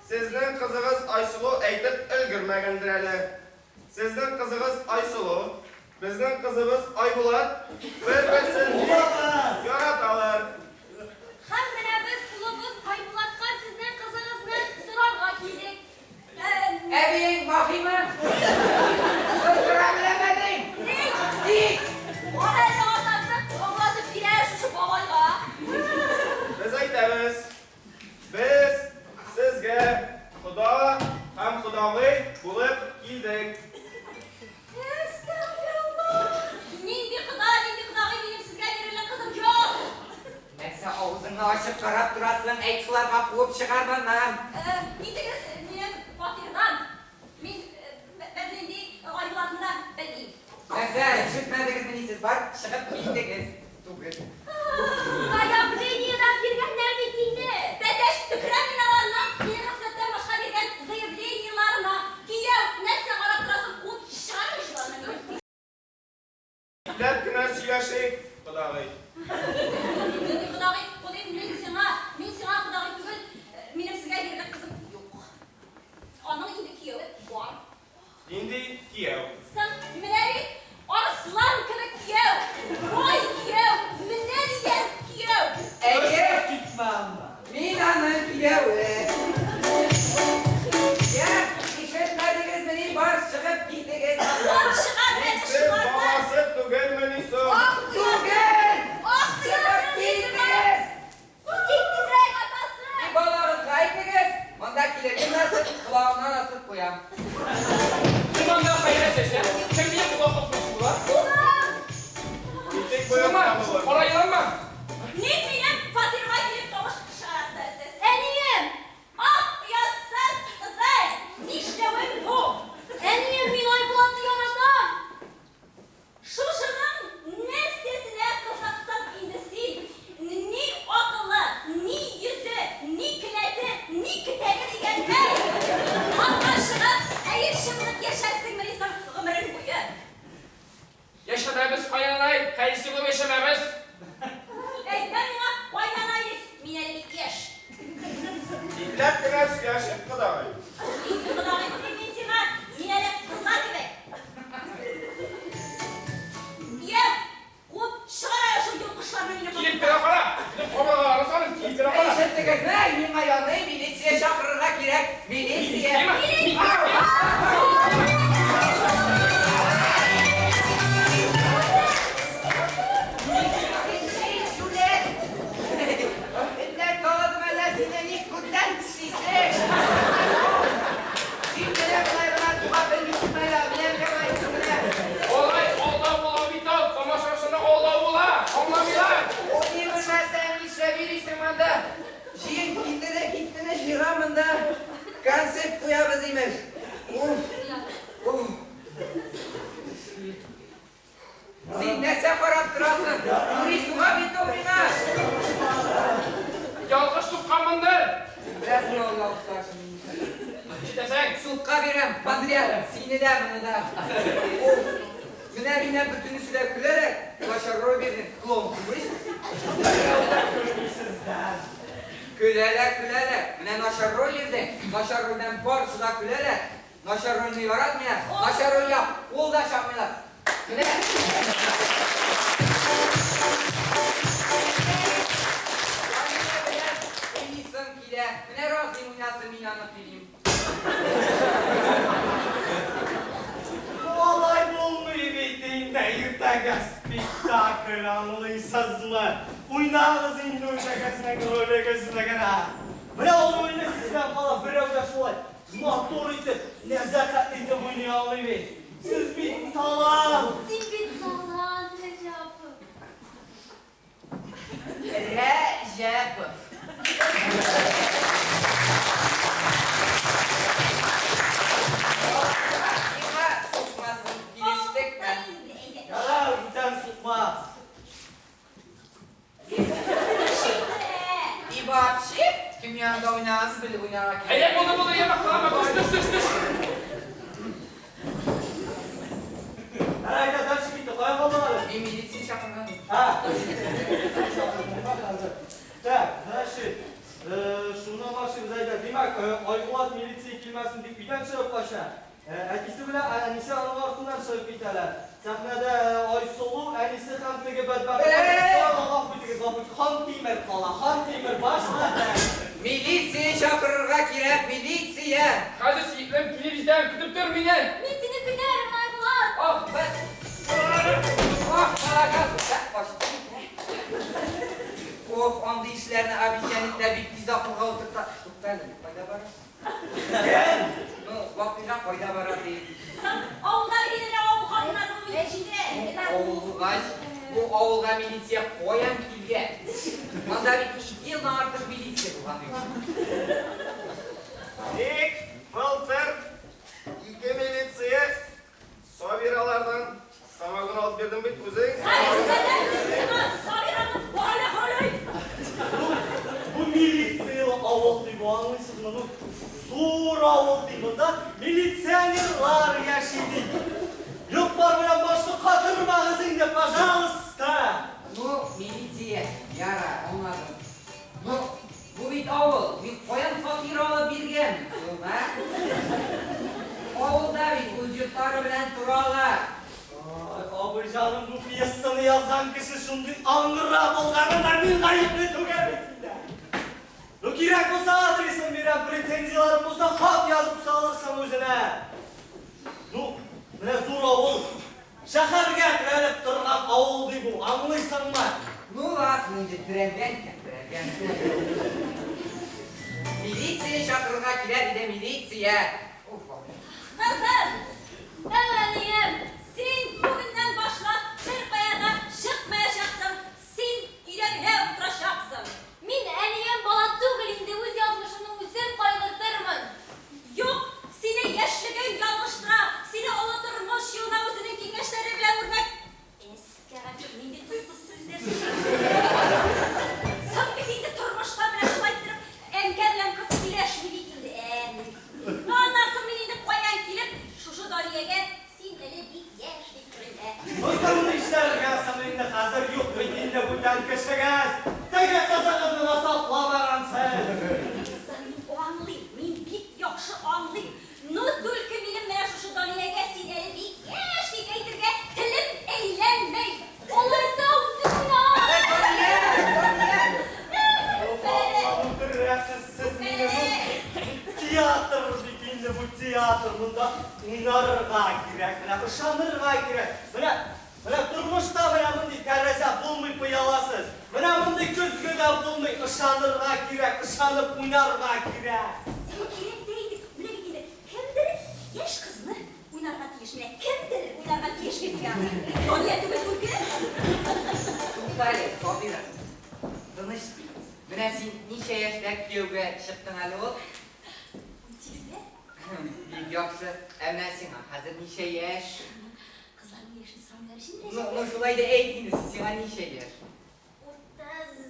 сезнең кызыгыз Айсылу әйтеп өлгермәгәндер әле. Сезнең кызыгыз Айсылу, безнең кызыбыз Айбулат бер-берсен бик яраталар. Һәм менә без улыбыз Айбулатка сезнең кызыгызны сорарга килдек. Әбиең Махимы? Сыздыра беләмәдең. Ник? Ник? Кара әле атасы аңлатып бирә шушы бабайга. Без әйтәбез, без сезгә кода һәм кодагый булып килдек. Әстәгъфирулла. Нинди кода, нинди кодагый, минем сезгә бирерлек кызым юк. Нәрсә авызыңны ачып карап торасың? Әйт шуларга, куып чыгар моннан. Китегез минем фатирдан. Мин бернинди Айбулатны да белмим. Нәрсә, ишетмәдегезмени сез? Бар, чыгып китегез. Түгел. Заявление дә биргәннәр бит инде. Бәтәч, төкерәм мин аларның минем рөхсәттән башка биргән заявлениеларына. Кияү, нәрсә карап торасың, куып чыгарыгыз шуларны минем. Ипләп кенә сөйләшик, кодагый. Нинди кодагый? Кодыйм мин сиңа, мин сиңа кодагый түгел, минем сезгә бирерлек кызым юк. Аның инде кияве бар. Нинди кияү? Соң, менә бит арыслан кебек кияү, бай кияү, менә дигән кияү. Әйе, Китмә анда. мин аның кияве. Я, ишетмәдегезмени? Бар, чыгып китегез. Куып чыгар, бәтәч Сез шуларны. баласы түгелмени соң? Ах, Түгел! Ах, Чыгып китегез! Кит тизрәк, атасы. Балагызга әйтегез, монда килеп йөрмәсен, колагыннан асып куям. Син анда хәйрәт чәчә. Кем минем колакка кушты була? Улым! Китик бу Шуңа, яктан булыр. кара еланма. Ник минем фатирыма килеп тавыш чыгарасыз сез? Әнием! Ах, оятсыз кызый! Нишләвең бу? Әнием, мин Айбулатны яратам! Шушының нәрсәсенә кызыктың инде син? Ни акылы, ни йөзе, ни келәте, ни кетәге дигәндәй! Атка чыгып, әерче булып яшәрсеңмени соң гомерең буе? Яшәмәбез, каенанай, хәерче булып яшәмәбез. Әйтмә миңа, кайнанай дип, мин әле бик яшь. Ипләп кенә сөйләшик, кодагый. Инде кодагый түгел мин сиңа, мин әле кызлар кебек. Кияү, куып чыгар әле шул йолкышларны минем Килеп кенә кара. Минем кабыргаларны салын, килеп кенә кара. Ишеттегезме? Миңа яный, милиция чакырырга кирәк. Милиция! Милиция! Син җүләр! Этләр таладымы әллә сине, ник күттән тешлисең? Син менә болай гына суга белмисеңме әллә? Менә менә менә. Алай алдау була бит ул, тамашачыны алдау була. Аңламыйлар. Ул ни белмәсәң, нишләп йөрисең монда? Җыен китте киттене җыйган монда. Концерт куябыз, имеш. Уф, уф. Син нәрсә карап торасың? Юри суга бит ул миңа. Ялгыш сукканмындыр. Беләсең ул ялгышлар. Ишетәсең? Судка бирәм, подряд, сине дә, моны да. Уф. Менә миннән бөтенесе дә көләләр. Начар роль бирдең, клоун түгел. Сездән. Көләләр, көләләр. Менә начар роль бирдең. Начар рольдән барысы да көләләр. Начар рольне яратмыйлар. Начар рольгә кул да чапмыйлар. Менә. Дания белән уйныйсым килә. Менә Разим уйнасын, мин аны телим. Алай булмый бит инде, иртәгә спектакль, аңлыйсызмы? Уйнагыз инде үзегезнең ролегезне генә. Менә ул рольне сездән кала берәү дә шулай матур итеп, нәзакәтле итеп уйный алмый бит. Сез бит талант! Син бит талант, Рәҗәпов. Рәҗәпов. Миңа сукмасын, килештекме? Ярар, бүтән сукмас. И вообще, кем янында уйнагасын белеп уйнарга кирәк. Әйдә, булды, булды, я мактама, төш, төш, төш, төш. Ярар, әйдә, дальше китте, кая калдың әле? Мин милиция чакырган идем. Һа, хәзер. Так, значит, шуннан башлыйбыз, әйдә. Димәк, Айбулат милиция килмәсен дип өйдән чыгып кача. Әтисе белән әнисе аның артыннан чыгып китәләр. Сәхнәдә Айсылу, әнисе һәм теге бәдбәхет. Гафу итегез, гафу итегез. Хантимер кала, Хантимер башла. Милиция чакырырга кирәк, милиция! Хәзер сөеклем килеп җитәм, көтеп тор мине. Мин сине көтәрмен, Айбулат. Ах, бәс! Ах, балаказ! Качты. Ох, андый эшләрне обещание дә бик тиз акылга утырта. Тукта әле, кайда бара? Кем? Ну, вакыйга кайда бара ди. Авылда генә авыл хатыннары милиция. Авыл булгач, бу авылга милиция каян килгән? Монда бит 2 елдан артык милиция булган юк. Тик былтыр ике милиция Сабиралардан самогон алып бирдең бит үзең. Бу милицияле авыл ди бу, аңлыйсызмы? Ну, зур авыл ди, монда милиционерлар яши ди. Юк-бар белән башны катырмагыз инде, пожалуйста. Ну, милиция, яра, аңладым. Ну, бу бит авыл, мин каян фатир алып биргән соң, а? Авылда бит үз йортлары белән торалар. Ай, абый җаным, бу пьесаны язган кеше шундый аңгыра булганына мин гаепле түгел бит инде. Ну, кирәк булса адресын бирәм, претензияләрем булса хат язып салырсың үзенә. Ну, менә зур авыл, шәһәргә терәлеп торган авыл ди бу, аңлыйсыңмы? Ну ладно, инде терәлгән икән, терәлгән. Милиция чакырырга кирәк иде, милиция. Уф, Алла. Кызым, әнием, син бүгеннән башлап беркая да чыкмаячаксың, син өйдә генә утырачаксың. Мин әнием бала түгел инде, үз язмышымны үзем кайгыртырмын. Юк, сине яшьлегең ялгыштыра, сине олы тормыш юлына үзенең киңәшләре белән үрнәк. Әскәрәтеп, нинди тозсыз сүзләр сөйлисең. Соң бит инде тормышта менә шулай иттереп, әнкә белән кыз сөйләшми бит инде, әни. Ну, аннан соң мин инде каян килеп, шушы Даниягә син әле бик яшь дип күренә. Соң нишләргә соң инде хәзер юк бит инде бүтән кешегез. Теге кызыгызны да сакламагансыз. Соң мин аңлыйм, мин бик яхшы аңлыйм. Но только минем менә шушы Даниягә син әле бик яшь дип әйтергә телем әйләнмәй. Алайса үзең уйна. Дания, Дания! Үтерәсез сез мине. Ну, театр бит инде бу театр. Монда уйнарга кирәк, менә ышанырга кирәк. Менә менә тормышта менә мондый тәрәзә булмый пыяласыз. Менә мондый көзге дә булмый, ышанырга кирәк, ышанып уйнарга кирәк. Син кирәк тә инде, менә бит инде кемдер яшь кызны уйнарга тиеш, менә кемдер уйнарга тиеш бит ягъни. Дания түгел түгел. Тукта әле, Сабира. Тыныч. Менә син ничә яшьтә кияүгә чыктың әле ул? 18-дә. Бик яхшы. Ә менә сиңа хәзер ничә яшь? Кызларның яшен сорамыйлар өчен. Ну, ну шулай да әйт инде, сиңа ничә яшь? 30.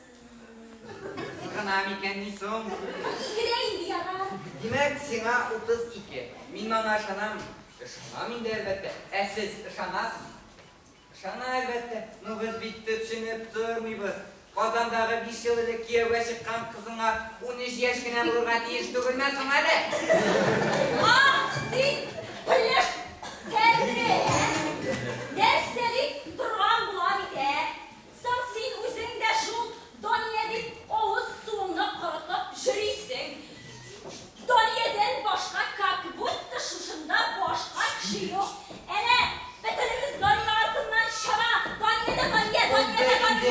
Гына микән ни соң? Икедә инде ярар. Димәк, сиңа 32. Мин моңа ышанам. Ышанам инде, әлбәттә. Ә сез ышанасыз? Ышана, әлбәттә. Ну, без бит төпченеп тормыйбыз. Казандагы 5 ел элек кияүгә чыккан кызыңа 13 яшь кенә булырга тиеш түгелме соң әле? Ах, син пеләш тәре! Нәрсә?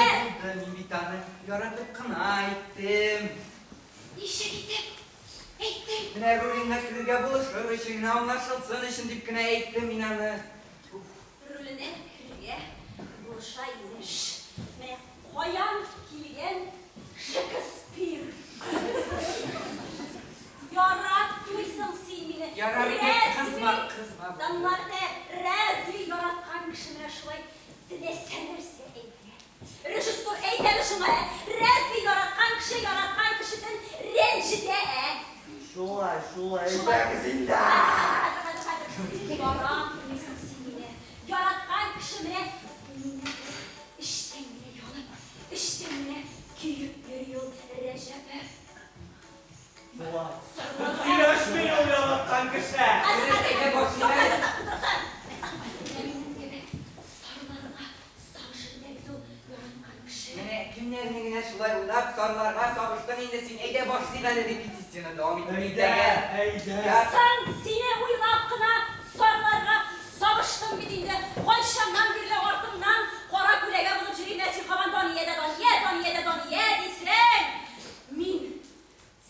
әйтә. Булды, мин бит аны яратып кына әйттем. Ничек итеп әйттең? Менә рулеңә керергә булышыр өчен генә, аңлашылсын өчен дип кенә әйттем мин аны. Руленә керергә булыша имеш. Менә каян килгән Шекспир. Яратмыйсың син мине. Ярар инде, Рәзви- кызма, кызма. Тыңлар да, разве яраткан кеше менә шулай теләсә нәрсә әйтә? Режиссер әйтәме шуңа, ә? Разве яраткан кеше яраткан кешесен рәнҗетә, ә? Шулай, шулай, Шулай. әйдәгез инде. Хәзер, хәзер, хәзер. Яратмыйсың син мине. Яраткан кеше менә мине эчтән генә янып, эчтән генә көеп йөри ул Рәҗәпов. Шулай. Сарларга- Сөйләшми ул яраткан кеше. Хәзер, хәзер. Әйдә, башлыйк. Тукта, тукта, тукта. Менә минем кебек сарларга сагышып итә бит ул яраткан кеше. Менә кемнәрне генә шулай уйлап, сарларга сабыштың инде син. Әйдә башлыйк әле репетицияне дәвам итеп Әйдә, иртәгә. әйдә. Я- Сан сине уйлап кына сарларга сабыштым бит инде. Кайчаннан бирле артыңнан кара күләгә булып йөрим, ә син һаман Дания дә Дания, Дания дә Дания дисең. Мин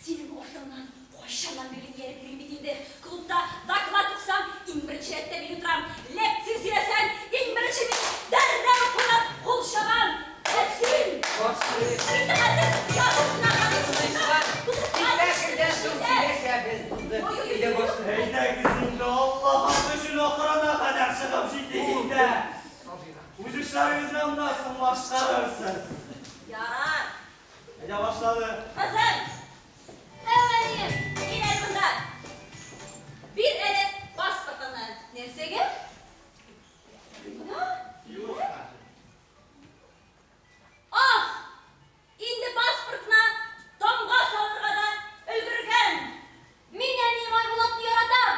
синең артыңнан кайчаннан бирле ияреп йөрим бит инде. Клубта доклад укысам, иң беренче рәттә мин утырам. Лекция сөйләсәң, иң беренче мин дәррәү кулап кул чабам. Ә син Башлыйк. инде хәзер язып кына Спектакльдән соң сөйләшәбез. Булды. Әйдә башлыйк. Әйдәгез инде, Аллаһ өчен ахырына кадәр чыгып җитик инде. Сабира. Үз эшләрегезне аннан соң башкарырсыз. Ярар. Әйдә башлады. Кызым! Әвәлием, кил әле монда. Бир әле паспортыңны. Нәрсәгә? Менә. Юк. Ах! Инде паспортына тамга салырга да өлгергән. Мин әнием Айбулатны яратам.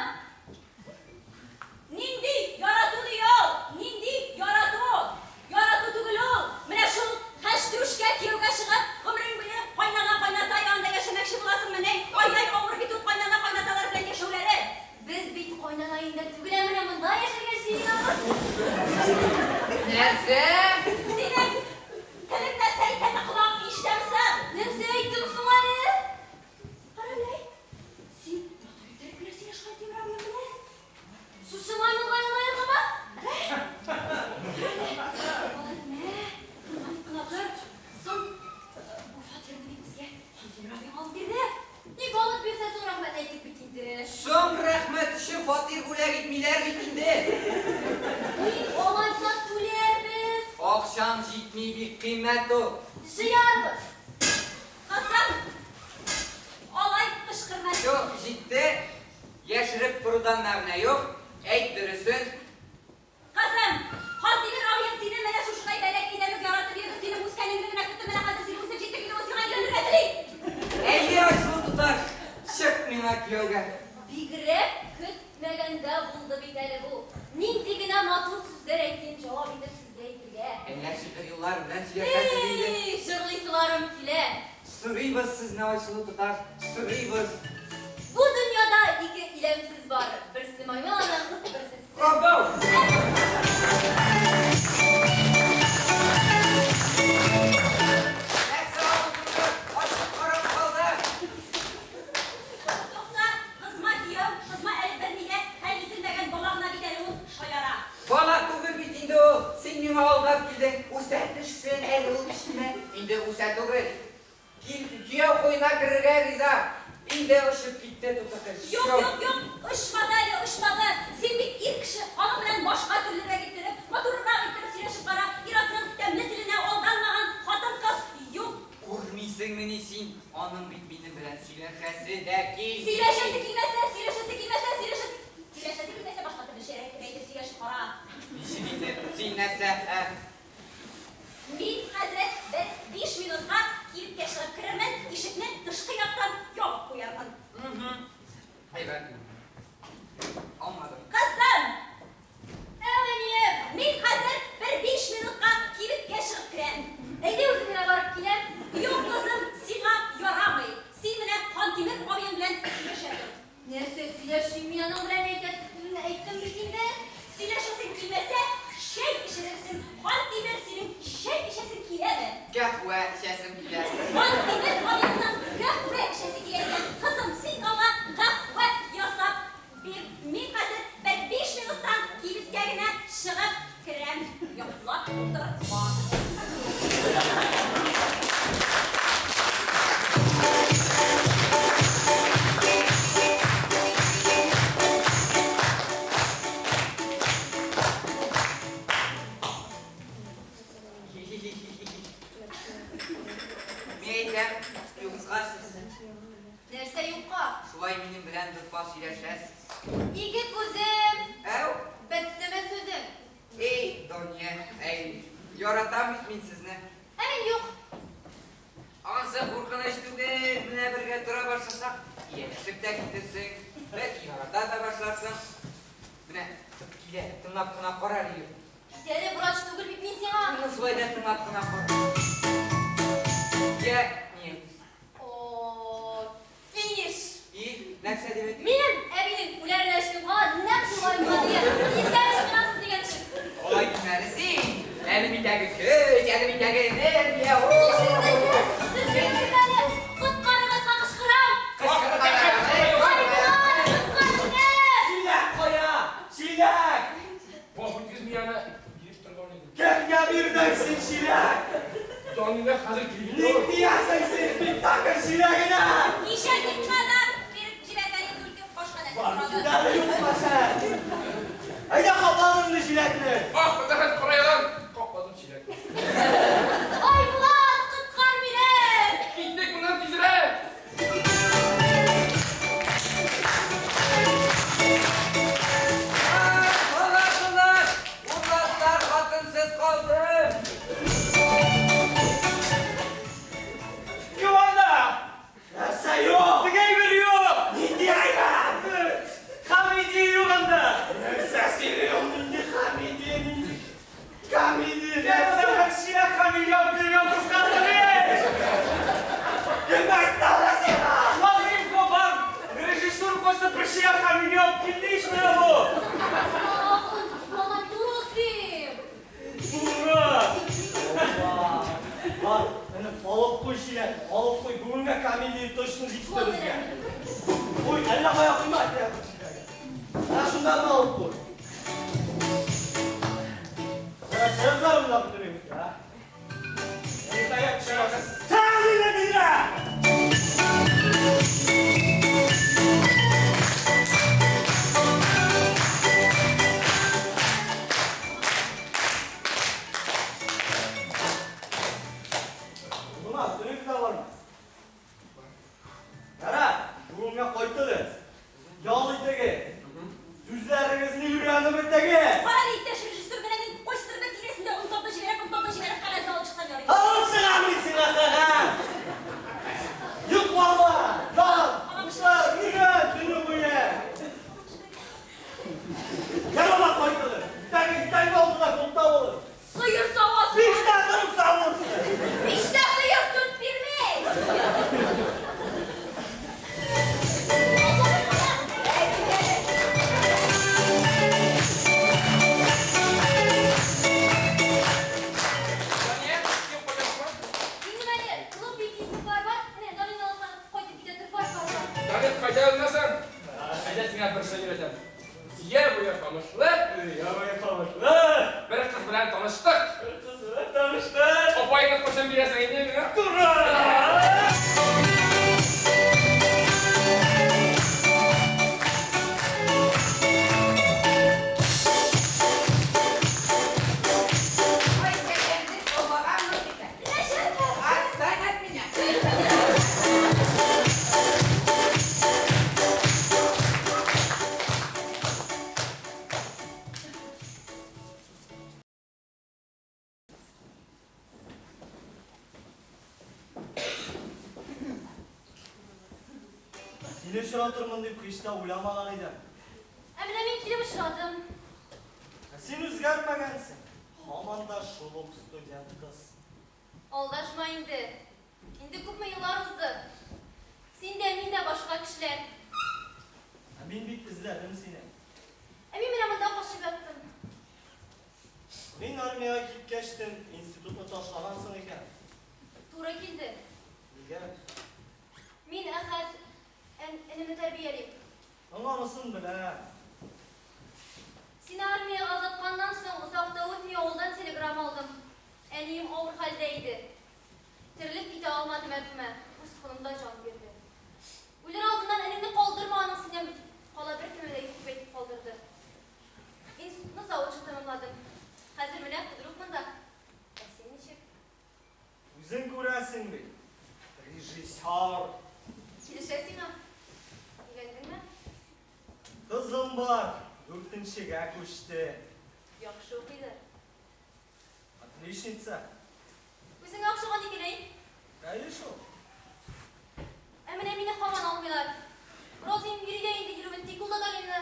Нинди ярату ди ул? Нинди ярату? Ярату түгел ул. Менә шул хәштрүшкә кияүгә чыгып, гомерең буе кайнана кайната янында яшәмәкче буласыңмы? Ни? Ай-яй авыр бит ул кайнана кайнаталар белән яшәүләре. Без бит кайнана өендә түгел, ә менә монда яшәргә җыенабыз. Нәрсә? Синең телең нәрсә әйткәнне колагың ишетәмсең? Нәрсә әйттем соң әле? Карале, син матур иттереп кенә сөйләшкән Тимур абыең белән. Шушы маймылга елмаергамы? Карале, алар мә, тыңланып кына тор. Соң, бу фатирны бит безгә Хантимер абыең алып бирде. Ник алып бирсә соң рәхмәт әйтик бит инде. Соң рәхмәт өчен фатир бүләк итмиләр бит инде. Ник алайса түләрбез? Акчаң җитми, бик кыйммәт ул. Җыярбыз. Кызым, алай кычкырма. Юк, җитте. Яшереп торудан мәгънә юк. Әйт дөресен. Кызым, Хантимер абыең сине менә шушылай бәләкәйдән үк яратып йөрде, синең үскәнеңне генә көтте, менә хәзер син үсеп җиттең инде, ул сиңа өйләнергә тели. Әйе, Айсылу туташ, чык миңа кияүгә. Бигрәк көтмәгәндә булды бит әле бу. Нинди генә матур сүзләр әйтим, җавап итеп сезгә әйтергә. Әллә шигырь юллар белән сөйләшәсез инде. Эй, җырлыйсыларым килә. Сорыйбыз сезне, Айсылу туташ, сорыйбыз. Бу дөньяда ике иләмсез бар. Берсе маймыл аның, берсе сез. Браво! Нәрсә авызыңны ачып карап калды? Тукта, кызма кияү, кызма әле берни дә хәл ителмәгән бала гына бит әле ул шаяра. Бала түгел бит инде ул. Син миңа алдап килдең. Үсә төшсен әле ул кечкенә. Инде үсә түгел. Кил, кияү куенына керергә риза. Инде очып китте тутакай. Юк, юк, юк, очмады әле, очмады. Син бит ир кеше, аның белән башка төрлерәк иттереп, матуррак иттереп сөйләшеп кара. Ир-атның тәмле теленә алданмаган хатын-кыз юк. Күрмисеңмени син? Аның бит минем белән сөйләшәсе дә килми. Сөйләшәсе килмәсә, сөйләшәсе килмәсә, сөйләшәсе сөйләшәсе килмәсә башка төрле әйтеп сөйләшеп кара. Ничек итеп? Син нәрсә? Ә? Мин хәзер бер 5 минутка кибеткә чыгып керермен, ишекне тышкы яктан ябып куярмын. Әйбәт. Алмадым. Кызым, Әнием, мин хәзер бер 5 минутка кибеткә чыгып керәм. Әйдә үзем генә барып киләм. Юк, кызым, сиңа ярамый. Син менә Хантимер абыең белән сөйләшә тор. Нәрсә сөйләшим мин аның белән әйтәсе сүзне әйттем бит инде. Сөйләшәсең килмәсә, чәй эчерерсең. Хантимер синең чәй эчәсең киләме? утыртма. Мин әйтәм, юкка сез. Нәрсә юкка? Шулай минем белән дорфа сөйләшәсез. Ике күзем! Әү? Беттеме сүзең? Эй, Дания, әй, яратам бит мин сезне. Ә мин юк. Ансы куркыныч түгел, менә бергә тора башласак, ияләшеп тә китерсең, бәлки ярата да башларсың. Менә килә, тыңлап кына кара әле. Кит әле, врач түгел бит мин сиңа. Ну, шулай да тыңлап кына кара. Я, ни әйтәсең? О, финиш. И, нәрсә дип әйтим? Минем әбинең үләренә өч көн кала нәкъ шулай була дигән. Тиздән ычкынасыз дигән сүз. Алай димә әле син. Әле миндәге көч, әле миндәге энергия. О! Төшегез әле, коткарыгызга кычкырам. Айбулат, коткар мине! Чиләк кая? Чиләк! Баш үткез мин аны биреп торган идем. Кемгә бирдең син чиләк? Данилә хәзер килеп Ник тиясең син спектакль чиләгенә? Ничә кадәр биреп җибәргән иде үлкем башка нәрсә Бар, сорады. кит әле юкка син. Әйдә капладым инде чиләкне. Ах, рәхәт кара елан! Капладым чиләкне. Айбулат, коткар мине! Киттек моннан тизрәк! Балакылар, урлатлар хатынсыз калды. Кем анда? Нәрсә юк? Теге әйбер юк! Нинди әйбер? Комедия юк анда! Нәрсә сөйли ул? Нинди комедия, нинди комедия? Нәрсә бер чиләк комедия алып биргән кызгансың, эй! Кем әйтте аны сиңа? Лазимко бар! Режиссер кушты бер чиләк комедия алып килде ич менә бу! Акылың тотмаган Трофим! Ура! Бар, әнә алып куй чиләк, алып куй. Бүгенгә комедия точно җитте безгә. Куй, әллә кая куйма, әйдә куй чиләген. Менә шунда гына алып куй. Менә чыгызлар монда бөтен егетләр, а? Иртәгә төшерәбез. Чыгыгыз инде тизрәк! Булдымы? Бөтен егетләр бармы? Кара, бүгенгә кайттыгыз. Ял итегез. Сүзләрегезне өйрәнеп бетегез. Кара әле, иптәш режиссер, менә мин кайсыдыр бер тирәсендә онтап та җибәрәм, онтап та җибәрәм, кәгазьне алып чыксам ярый. Алып чыгам мин сиңа кәгазь! Йоклама! Ял! Эшлә, өйрән төне буе! Ярама кайттыгыз. Иртәгә иртәнге алтыда клубта булыгыз. Сыер савасың. Биштә торып савырсың. Биштә сыер сөт бирми. Дания, кем кайтасыңмы? Минем әле клуб билгесе бар, бар. Менә Данилны алып кайтып китә тор, бар, бар, бар. Данил, кайта алмасаң, әйдә сиңа бер сер өйрәтәм. Ел буе камышлы, Ел буе камышлы. Бер кыз белән таныштык. Бер кыз белән таныштык. Апаеңны кайчан бирәсең инде миңа? Тура! Ой, кәкәнде алмаганмын икән. Отстань от меня. Сине очратырмын дип һич тә уйламаган идем. Ә менә мин килеп очрадым. Ә син үзгәрмәгәнсең. Һаман да шул ук студент кыз. Алдашма инде. Инде күпме еллар узды. Син дә, мин дә башка кешеләр. Ә мин бит эзләдем сине. Ә мин менә монда качып яттым. Мин армиягә киткәчтен институтны ташлагансың икән. Туры килде. Нигә? Мин Әхәт энемне тәрбиялим. Анысын беләм. Сине армиягә озатканнан соң озак та үтми авылдан телеграмма алдым. Беләсең бит, режиссер. Килешә сиңа. Өйләндеңме? Кызым бар, дүртенчегә күчте. Яхшы укыйдыр. Отличница. Үзеңә охшаган икән, әй. Әйе шул. Ә менә мине һаман алмыйлар. Розыйм йөри дә инде йөрүен, тик ул да Галимне.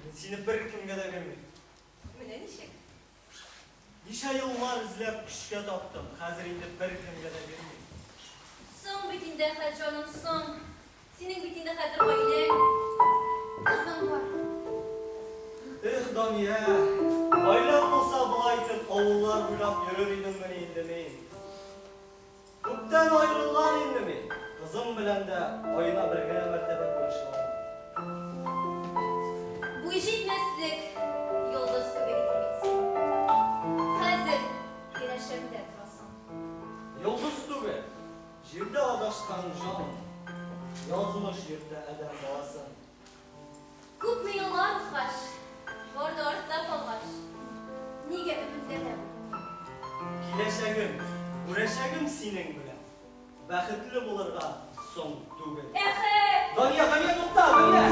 Мин сине беркемгә дә бирмим. Менә ничек. Ничә еллар эзләп көчкә таптым, хәзер инде беркемгә дә бирмим. Соң бит инде, Әхәт җаным, соң. Синең бит инде хәзер гаиләң, кызың бар. Эх, Дания, гаиләм булса болай итеп авыллар буйлап йөрер идеммени инде мин? Күптән аерылган инде мин. Кызым белән дә аена бер генә мәртәбә күрешә алам. Буй җитмәслек йолдыз кебек идең бит син. Хәзер янәшәмдә торасың. Йолдыз түгел, җирдә адашкан җан. Язмыш йөртә адәм баласын. Күпме еллар узгач, бар да артта калгач, нигә өметләнәм? Киләчәгем, күрәчәгем синең белән. Бәхетле булырга соң түгел. Әхәт! Дания, Дания, тукта, Дания!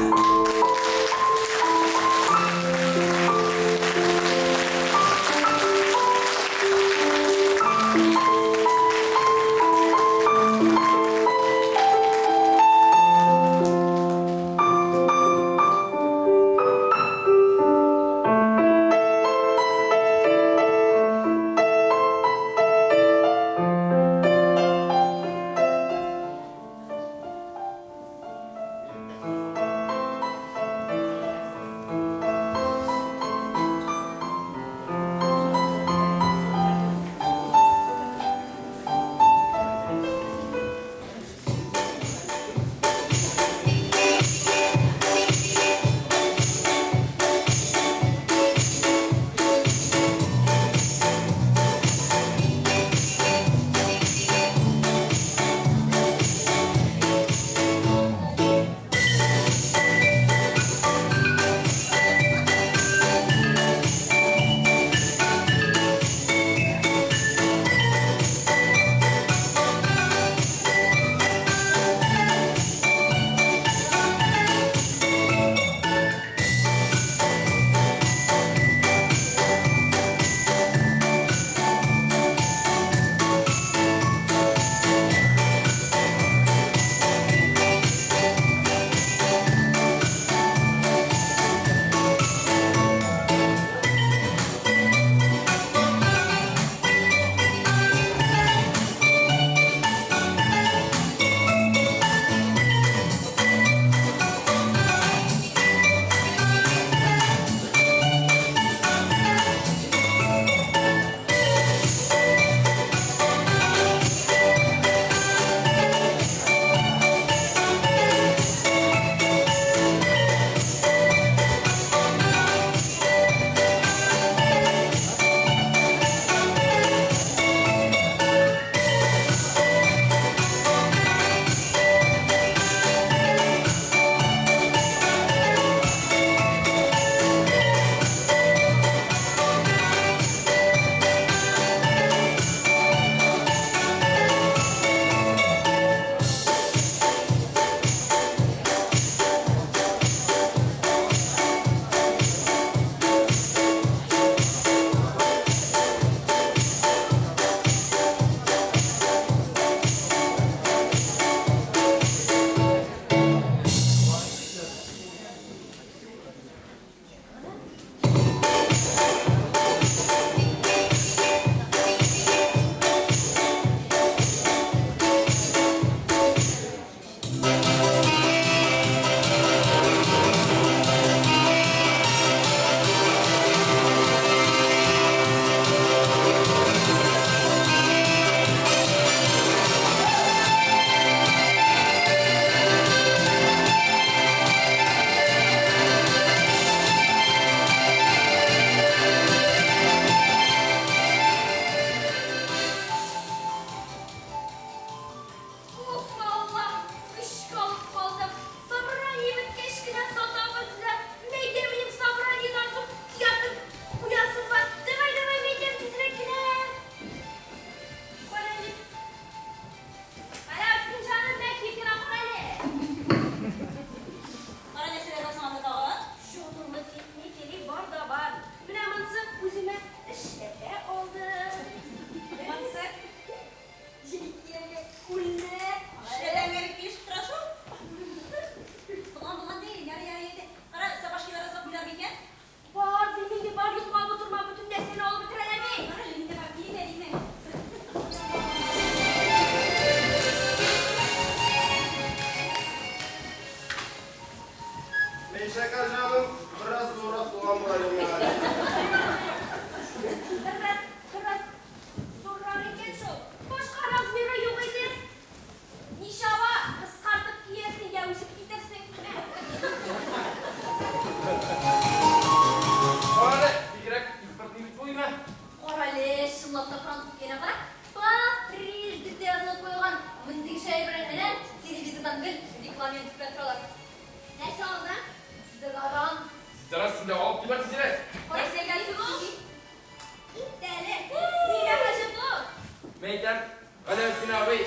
Галәветдин абый,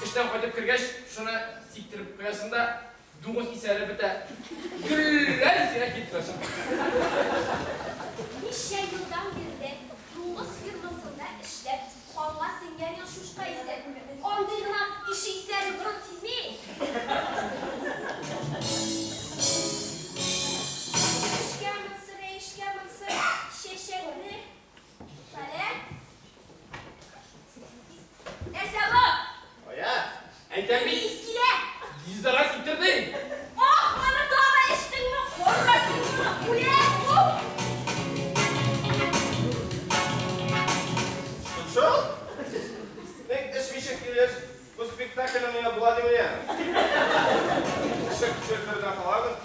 эштән кайтып кергәч, шуны сиктереп куясың да, дуңгыз исәре бетә. Гөлләр исенә килеп торасың. Ничә елдан бирле дуңгыз фермасында эшләп, канга сеңгән ел чучка исе. Андый гына ише исләрне борын сизми. Эшкә монсы, рәешкә монсы, чәчәкне. Әле. Нәрсә бу? Кая? Әйтәм бит, Ис килә. дезодорант сиптердең. Ах, аны тагы эчтеңме? Корма син моны, үләм! Уф! Шул? Ник эчмичә килеш, бу спектакльне миңа була димени? Ишек төшердердән калабыз.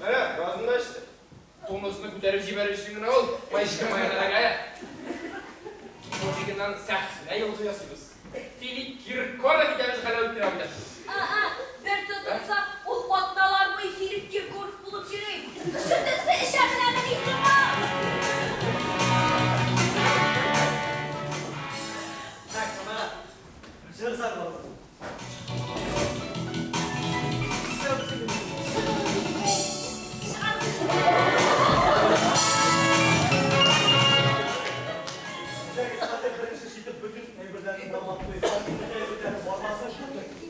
Менә, беразын да эчте. Тонусны күтәреп җибәрер өчен генә ул, Маечка моя дорогая. Мужигыннан сәхнә йолдызы ясыйбыз. Филипп Киркоров итәбез Галәветдин абыйдан. Ага, бер тотынса, ул атналар буе Филипп Киркоров булып йөри. Шөтесе эчә беләме сиңа? Так, җәмәгать, җыр сайлабыз. Әйдәгез, хәзер беренче эш итеп бөтен әйберләрне дамлап куйыйк. Бөтен әйберләрне бармасын.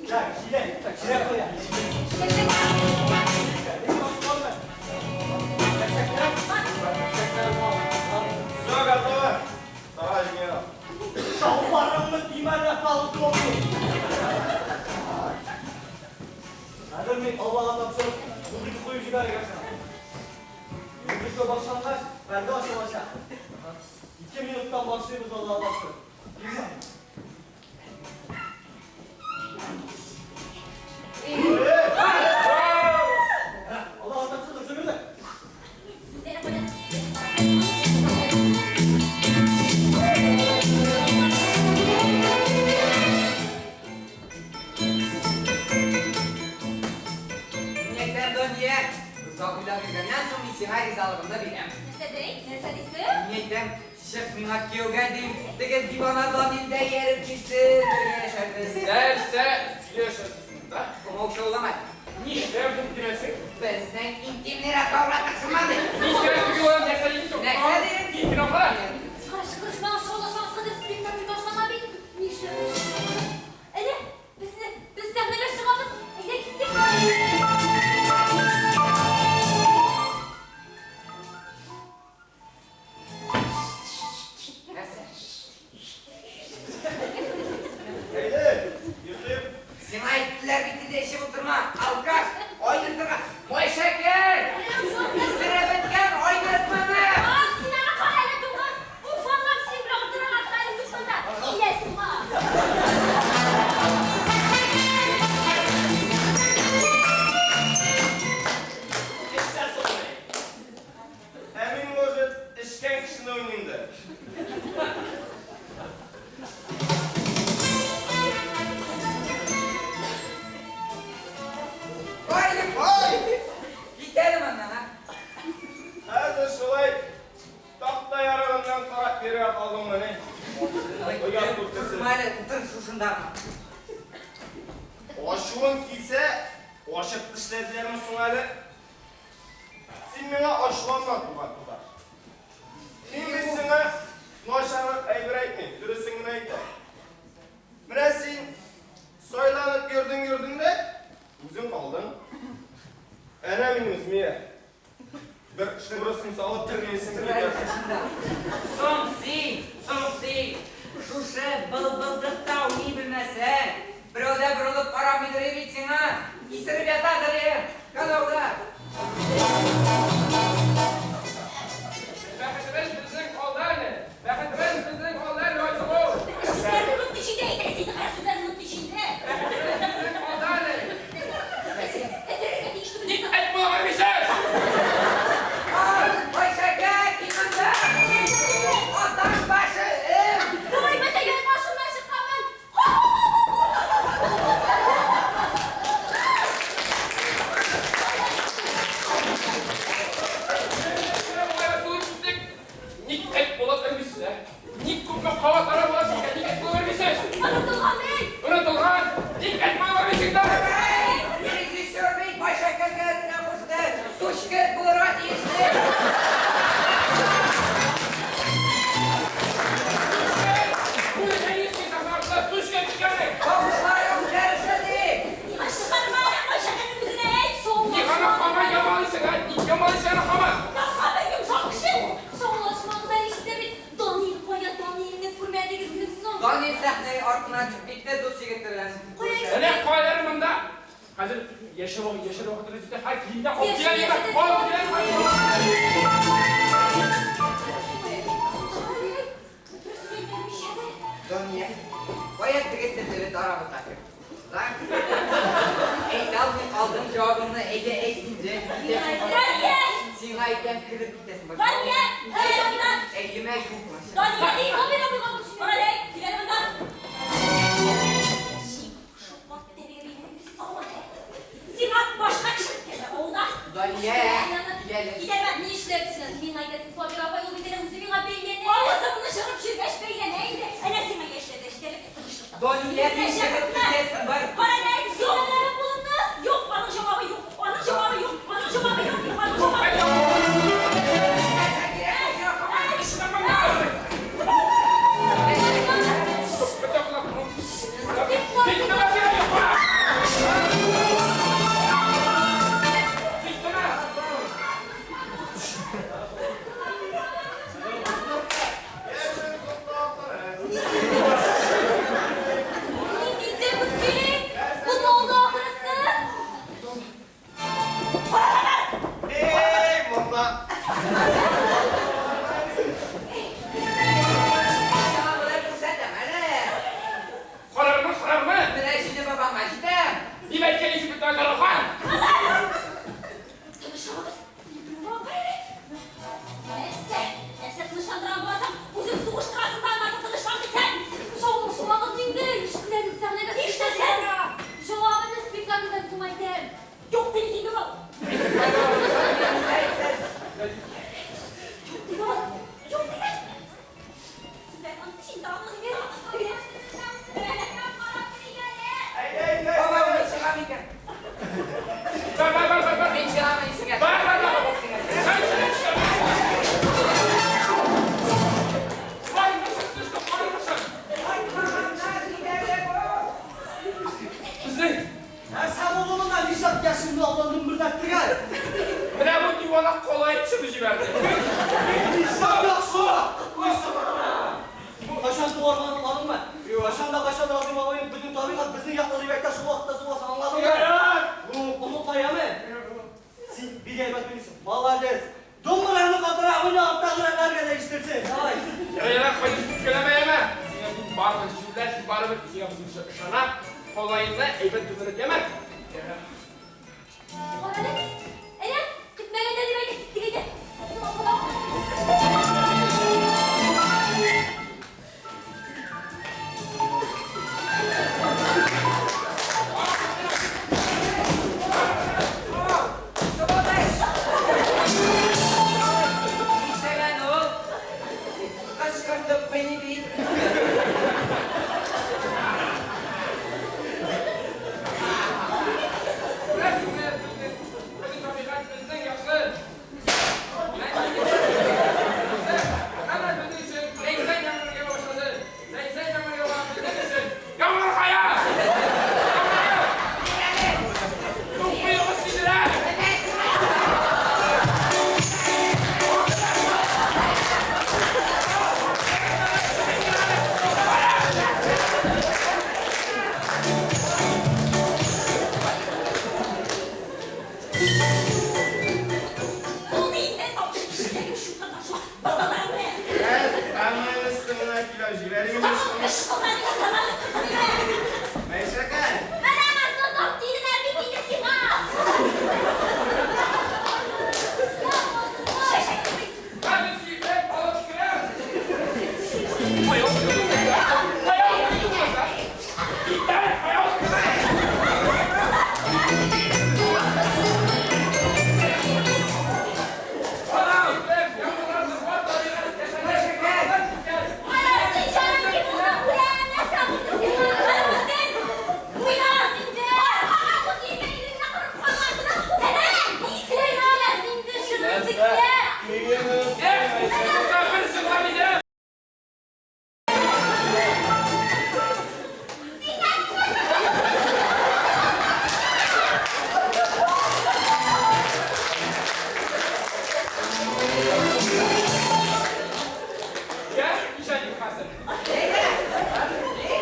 Так, җиләк, җиләк кая? Чәчәкләр, чәчәкләр ал. Все готово. Давай, генерал. Чалбарыңны кимә әле, полковник. Хәзер мин Аллага тапшырып, музыка куеп җибәрергә чыгам. Музыка башлангач, пәрдә ачылачак. 2 минуттан башлыйбыз Аллага тапшырып. Аллага тапшырдык, дөмердек. Сүзләре кайда? Мин әйтәм, Дания, озак уйлап йөргәннән соң мин сиңа ризалыгымны бирәм. Нәрсә ди? Нәрсә дисең? Мин әйтәм, чык миңа кияүгә дим, теге дивана Данил дә ияреп килсен, бергә яшәрбез. Нәрсә сөйләшәсез монда? Кумал шауламай. Нишләп бу киләсең? Безнең интимныйрак кабраттык сыман. Нишләп теге улан нәрсә дисең? Нәрсә дидең? Син кино кара. Кычкырышма, шаулашмагыз, хәзер спектакль башлана бит. Нишләп? Әнә, безне, без сәхнәгә чыгабыз. Әйдә киттек. Нәрсә? Әйдә, йоклыйм. Сиңа әйттеләр бит инде эчеп утырма, алкаш, айнытырга. Май шәкәр! Исереп беткән, айнытманы! Ах, син аны кара әле, дуңгыз. Уф, Аллам, син белән утырырга хәлем юк монда. Киләсең, ма. Эшләр соң. Ә мин, может, эчкән кешене уйныйм да. Ай, Ай! Китәле моннан, а? Хәзер шулай такта ярыгыннан карап йөрә калдыңмыни? Оят күркесе. Утырма әле, утыр шушында. Ачуың килсә, ачып тешләделәрме соң әле? Син миңа ачуланма, туган туташ. Мин бит сиңа начарлык әйбер әйтмим, дөресен генә әйтәм. Менә син сайланып йөрдең-йөрдең дә, үзең калдың. Әнә мин үземә бер шмурысын салып тергәйсең китәрсең. Соң син, соң син, шушы былбылдыкта уйный белмәсәң, берәү дә борылып карамыйдыр бит сиңа. Исереп ятадыр, канауда. Бәхетебез безнең алда әле. Бәхетебез безнең алда әле, Айсылу. Сүзләрне онытты эчендә әйтәсең, кара сүзләрне онытты эчендә. Бәхетебез безнең алда әле. Әйтергә тиеш түгел. Ник әйтеп була белмисез? Ай, ай шәкәр, кил монда. Атаң башы, эм. Давай, бәтә, яй башымнан чыкканмын. сәхнә артына чыгып китте, дус егете белән. Әнә кайлары монда. Хәзер яшел яшел вакыты җитә. Һәр киемдә калып килә, калып килә. Дания, кая теге телле арабызга керде? Әйтә алмый калдым җавабыңны, әйдә әйт инде. Дания! Сиңа әйтәм, кереп китәсең. Дания! Әй, Әйеме юкмы? Дания, ди, Сабир абыйга Карале, килә монда. Сиңа башка кеше килә авылда. Дания, киләле. Китәрмә, ни эшләпсең? Мин әйтәсең, Сабир апай, ул бит әле үзе миңа бәйләнә. Авызыңны чыгып җиргәч бәйләнә инде. Әнә сиңа яшьләрдә җитәрлек тынычлык. Дания, син чыгып китәсең, бар. Карале, юк, кулымны. Юк, аның җавабы юк. Аның җавабы юк. Аның җавабы юк. Аның җавабы юк. Нинди бу сөйли? Бу не oldu ахрысы? Ey монда. Сиңа болай күрсәтәм әле. Карармы, карармы? Менә җиде бабаңа җитәм. Дип әйткән ишек бит Карахан. Тынычлыгыз. Нәрсә? Нәрсә тынычландыра буласың? Үзең сугыштырасың да аннан тынычлан дисәң. Шаулашмагыз инде, ишетмәдем сәхнәгә. Нишләсәң? Җавабын спектакльдән соң әйтәм. Юк диде ул. Юк диде ул. Юк диде. Сезләр аны Әйдә, әйдә. Баба, мин чыгам икән. Бар, бар, бар, бар, бар. Мин чыгам исеңә. Бар, бар, бар. Исеңә. Бар, нәрсә, бар, нәрсә. Безнең Нәрсә булды монда? Нишләп яшеңне алдан дөмбердәттең әле? менә бу дивана калай төшеп җибәрде. Нишләп яхшы? Кайчан сугарганын аңладыңмы? Кайчан да кайчан Разим абыем бөтен табигать безнең яклы дип әйтә, шул вакытта сугасың, аңладыңмы? Онытма, яме? Син бик әйбәт уйныйсың. Молодец. Думбыраны катырак уйна, аттагыларга да ишеттерсен. Давай. Яра, яра, кайтып үпкәләмә, яме. Сиңа бу барыбер җүләр, син барыбер сиңа безнең ышана. Калайны әйбәт дөмбердәт, яме. Карале, әнә, көтмәгәндә дип әйтә киттек әйдә. Нишләгән ул? Кычкыртып кыйный бит. Беләсеңме, безнең безнең табигать безнең яхшы. Әмма безнең өчен зәй-зәй яңгыр ява башлады. Зәй-зәй яңгыр ява безнең өчен. Яңгыр кая? Су коегыз тизрәк! Булды инде, тавыш ишетәм, шука шук. Бабаларны. Әмма өстеңә килә җибәрим. Тагын кыш кылган Мәйшәкәй. Менә нәрсә тап диделәр бит инде сиңа. Чәчәк. Хәзер сине алып керәм. Аяк аяк Китәр, аяк Мосафир чыккан иде. Я ничә хәзер. Әйдә.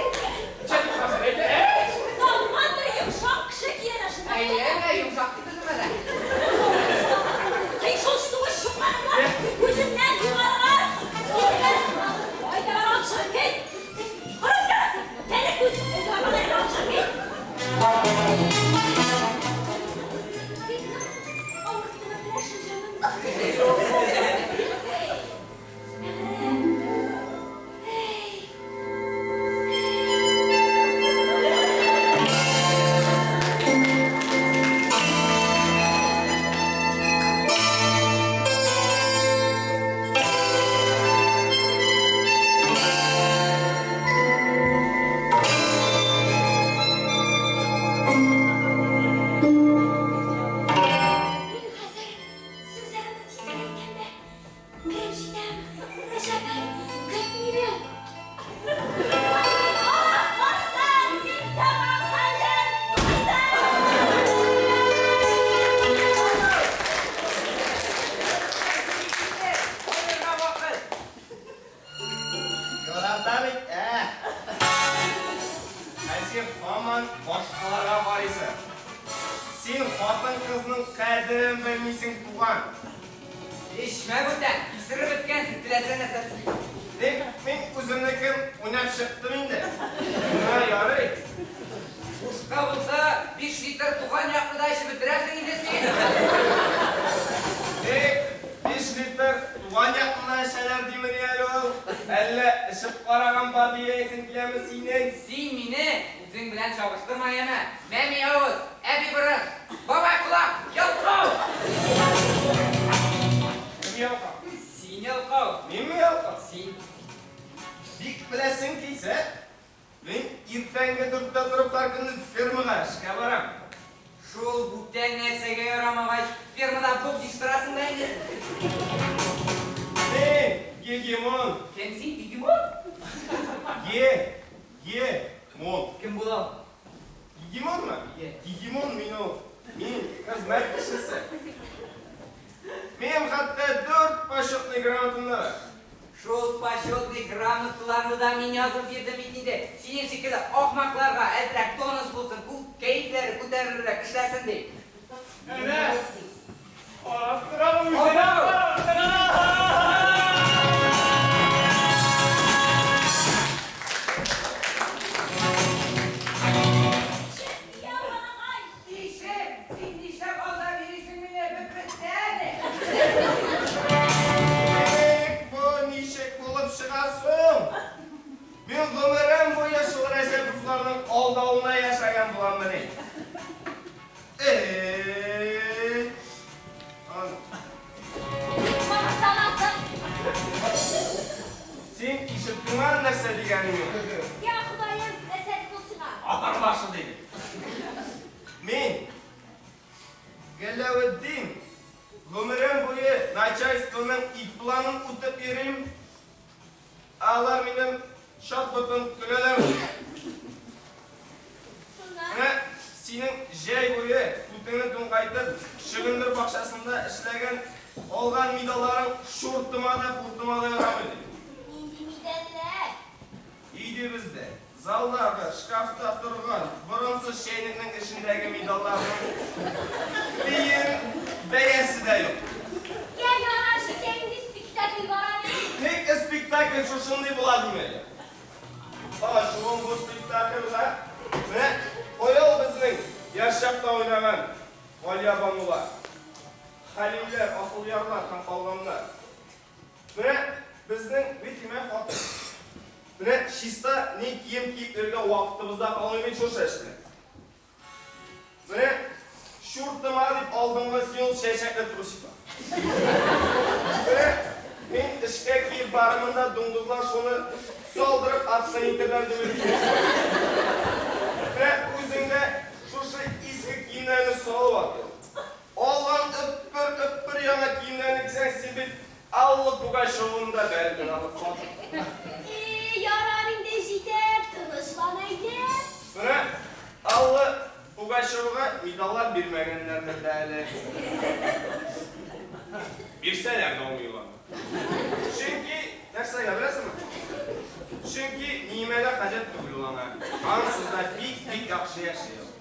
хатын-кызның кадерен белмисең, туган. Эчмә бүтән, исереп беткәнсең, теләсә нәрсә сөйлисең. Тик мин үземнекен уйнап чыктым инде. Миңа ярый. Бушка булса, 5 литр туган якны да эчеп бетерәсең инде син. Тик 5 литр туган якны эчәләр димени әле ул? Әллә эчеп караган бар диясең киләме синең? Син мине үзең белән чагыштырма, яме. Мәми авыз, әби борын, бабай колак, ялкау! Кем ялкау? Син ялкау. Минме ялкау? Син. Бик беләсең килсә, мин иртәнге 4тә торып һәр көнне фермага эшкә барам. Шул бүтән нәрсәгә ярамагач, фермада бок җыештырасың да инде. Мин гегемон. Кем син, гегемон? Ге, ге, мон. Кем була? Гегемонмы? Е. Гегемон мин ул. Мин хезмәт кешесе. Минем хәтта 4 почетный грамотам да бар. Шул почетный грамоталарны да мин язып бирдем бит инде. Синең шикелле ахмакларга әзрәк тонус булсын, күп кәефләре күтәрелерәк эшләсен дип. Әнә! Карап торам үзенә, карап торам! Ябанакай! Тишем, син нишләп алдап йөрисең мине, бөкрәтсә әле? Тик бу ничек булып чыга соң? Мин гомерем буе шул Рәҗәповларның алдавына яшәгән буламмыни? Эй! Ан, Мактанасың. Син ишеттеңме нәрсә дигәнемне? Я Ходаем, нәрсә диде ул сиңа? Атар башы диде. Мин Галәветдин гомерем буе начальствоның ит планын үтеп йөрим. Алар минем чат ботын көләләр. Шуннан? Менә синең җәй буе күтеңне туңгайтып, чөгендер бакчасында эшләгән алган медалларың шуртыма да пуртыма да ярамый ди. Нинди медальләр? Өйдебездә, залдагы, шкафта торган борынсыз чәйнекнең эчендәге медалларның тиен бәясе дә юк. Я ярар, җитә инде, спектакль бара бит. Ник спектакль шушындый була димәле? Ачуым бу спектакльгә. Менә кая ул безнең яшь чакта уйнаган Галиябанулар, Хәлилләр, Асылъярлар һәм калганнар. Менә безнең бит имә хатын. Менә чиста ни кием киеп йөрергә вакытыбыз да калмый бит шушы эштә. Менә чуртыма дип алдынгы син ул чәчәкле трусиклар. Менә мин эшкә киеп барымын да дуңгызлар шуны салдырып атсын итерләр дип уйлыйм. Менә үзең дә шушы иске киемнәрне салып атың. Алган өппер-өппер яңа киемнәрне кисәң, син бит Алла Пугачеваны да бәреп алып калдың. И, ярар инде, җитә, тынычлан әйдә. Менә Алла Пугачевага медаллар бирмәгәннәрдер дә әле. Бирсәләр дә алмыйлар. Чөнки, нәрсәгә беләсеңме? Чөнки нимәгә хаҗәт түгел ул аңа. Ансыз да бик-бик яхшы яши ул.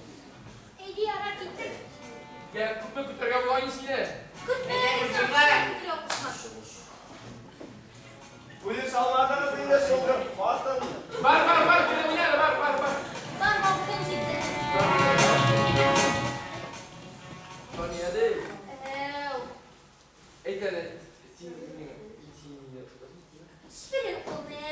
Әйдә, ярар, киттек. Я күпме көтәргә була инде сине? Көтмә, Әйдә, син күрсеннәр. көтәргә кушма. Бүлеш алмадыгыз инде шул хатын. Бар, бар, бар, килә менә, бар, бар, бар. Бар, вакытың җитте. Сания ди. Әү, Әйт әле, син мине, син мине. шпилен кулны.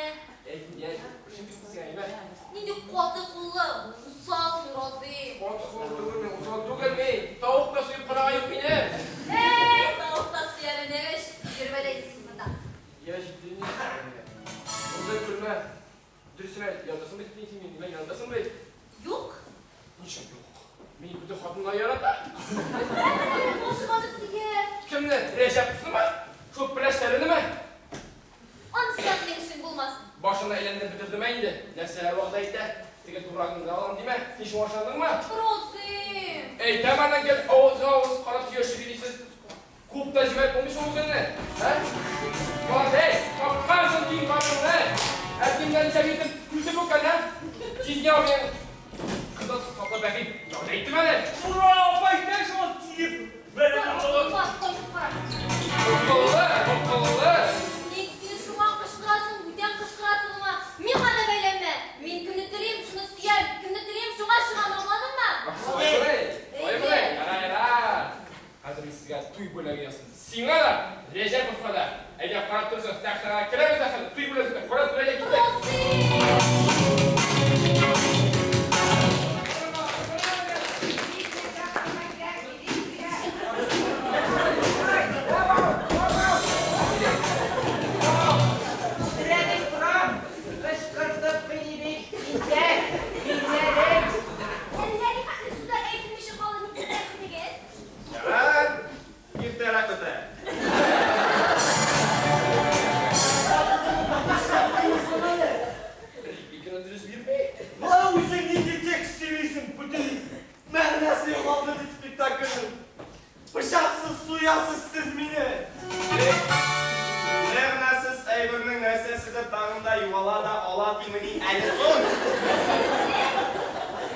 Әйт, я, шым бит сиңа, әйбәт. Нинди каты куллы, усал син, Разыйм. Каты кул түгел мин, усал түгел мин. Тавык та суеп караган юк минем. Әй, тавык та суя белмәгәч, йөрмә дә инде син монда. Я җитте инде. Монда күрмә. Дөресен әйт, ятасың бит син минем, белән ятасың бит. Юк. Ничек юк? Мин бөтен хатыннар ярата. Әй, башканы сөя. Кемне? Рәҗәповнымы? Шул пеләшләренеме? Анысы да синең эшең булмасын. Башыңны әйләндереп бетердеме инде? Нәрсәләр вәгъдә итә? Теге дурагыңны да алам димә. Син шуңа ышандыңмы? Разыйм. Әйтәм аннан гел авызга авыз карап сөйләшеп йөрисез. Күп тә җибәреп булмый шул үзеңне. Ә? Молодец! Тапкансың дин хатынны. Әтиңнән ничә бирдем? Күзе бу кәлә. Җизни абыең кызыл саклап бәхил. Вәгъдә иттем әле. Ура, апай, әйтәң шуңа тиеп нәрсәседер тагын да югала да ала димени әле соң?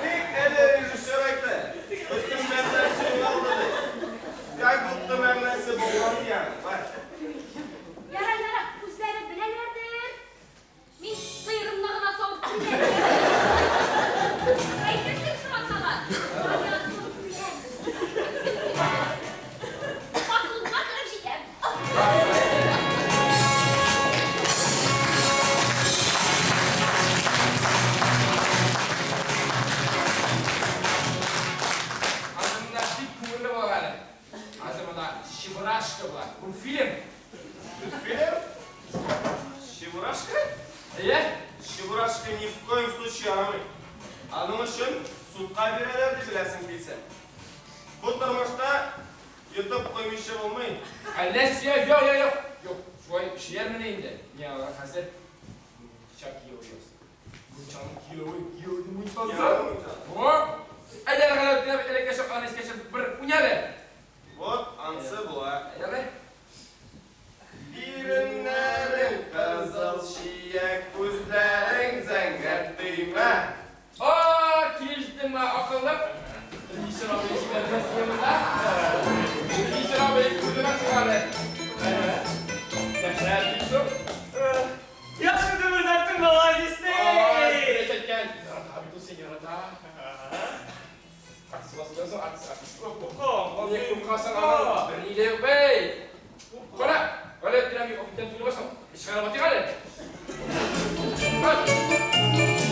Ник әле режиссер әйтте, бөтен мәгънәсе югалды ди. Как будто мәгънәсе булган дигән. Бар. Ярар, ярар, үзләре беләләрдер. Мин сыерымны гына савып килгән. Әйтерсең соратсалар, Галиябану үлән. Поклонга кереп җитәм. Хәзер монда бик күңелле була әле. Хәзер монда Чебурашка була. Мультфильм. Мультфильм? Чебурашка? Әйе. Чебурашка ни в коем случае ярамый. Аның өчен судка бирәләр дип беләсең килсә. Бу тормышта йотып куймыйча булмый. Әллә сия, юк, юк, юк. Юк, шулай эшләрмен инде. Мин аларга хәзер мунча кияве ясыйм. Мунчаның кияве, киявенең мунчасы. Во! Әйдә, әле элеккә чаккан искә төшеп бер уйна әле. Вот ансы була. Әйдә әле. Иреннәрең кызыл чия, күзләрең зәңгәр төймә. А, килеп җиттеңме, акыллым? Режиссер абый җибәрмәс монда. Режиссер абый күрдеме соң әле? Нәрсә дисең? Яхшы дөбердәттең, молодец! Ай, дөрес әйткән. Ярата бит ул сине, ярата. Артист буласың соң, артист, артист. Куркам, Ник куркасың аның? Берни дә юк, бәй. Кара, әле тирәм юк, бүтән түгел басың. Чыгарып атыйк әле. Бар.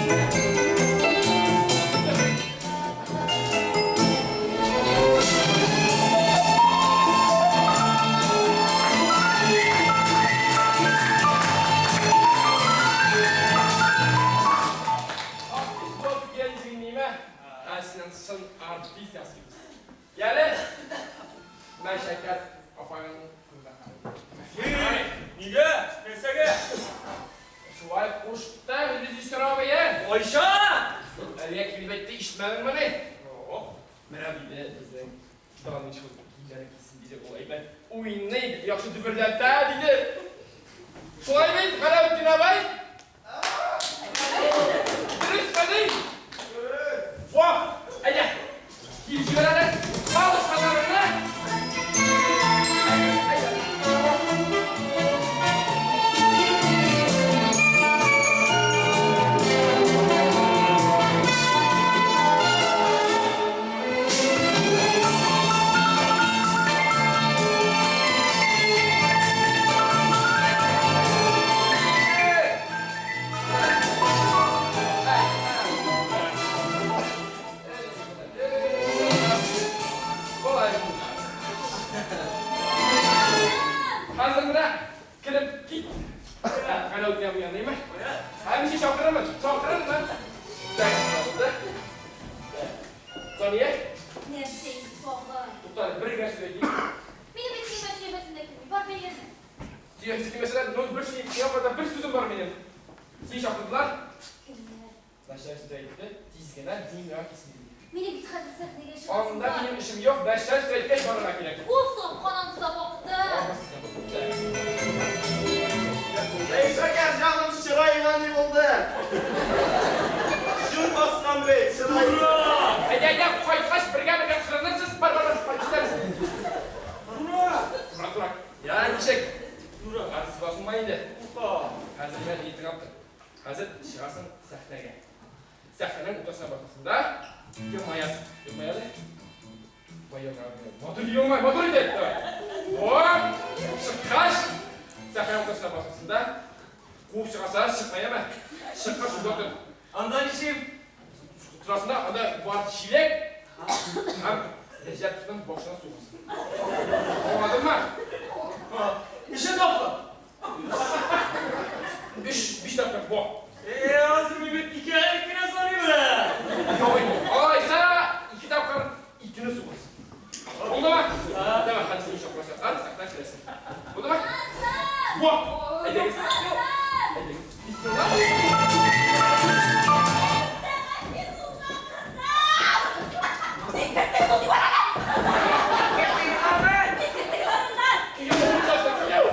Артист булып килгәнсең ниме? Ә синнән чын артист ясыйбыз. Яле. Менә Шәкәр апаңның күлмәге. Нигә? Нәрсәгә? Шулай кушты режиссер абый. Айша! Әлегә килеп әйтте, ишетмәдеңмени? Менә диде безнең Даныч шул киемнәрен кисен диде, ул әйбәт уйный, яхшы дөберләтә диде. Шулай бит, Галәветдин абый? Дөресме ди? Во! Әйдә, киеп җибәр әле. Палочкаларыңны. Әйдә. Болай. Хәзер менә кереп кит. Галәветдин абый янына. Һәм ничек чакырырмын? Чакырырмын. Так, булды. Сания, Нәрсә инде тагы? тукта, бер генә сүз әйтим. Минем бит синең сөйләмәсем дә килми. Бар бәйләнә. Сөйләшеп килмәсәләр, ну бер сүз миңа карата бер сүзем бар минем. Сине чакырдылар. Кемнәр? Начальство әйтте, тиз генә дин кисен диде. Минем бит хәзер сәхнәгә чыгасым Анда бар. минем эшем юк, начальство әйткәч барырга кирәк. Уф, тапкан ансы да вакыты. Эй, Шәкәр җаным, чыраеңа ни булды? Җон баскан бит, чырай. Әйдә, әйдә, кайткач бергә-бергә кырынырсыз, бар, бар, бар, китәбез. Ура! Дурак, дурак. Я, ничек? Ура! Артист буласыңмы инде? Куркам. Хәзер менә ни тыңлап тор. Хәзер чыгасың сәхнәгә. Сәхнәнең уртасына басасың да, елмаясың. Елмая әле. Бай елмая. Матур елмай, матур итеп. Давай. О, чыккач, сәхнә уртасына басасың да, куып чыгасың, чыкма, яме. Чыккач, шунда тор. Анда ничек? Торасың да, анда бар чиләк һәм Рәҗәповның башына сугасың. Аңладыңмы? Ничә тапкыр? Өч, биш тапкыр. Во. Хәзер мин бит ике кенә саныйм әле. Юк инде. Алайса, ике тапкыр икене сугасың. Булдымы? Давай, хәзер син чакырасың. Сәхнә керәсең. Булдымы? Во! Әйдәгез. Әйдәгез. Бисмилла. Ник керттең шул диварага? Ник керттең урыннан? Кияү, мунчасы, кияү.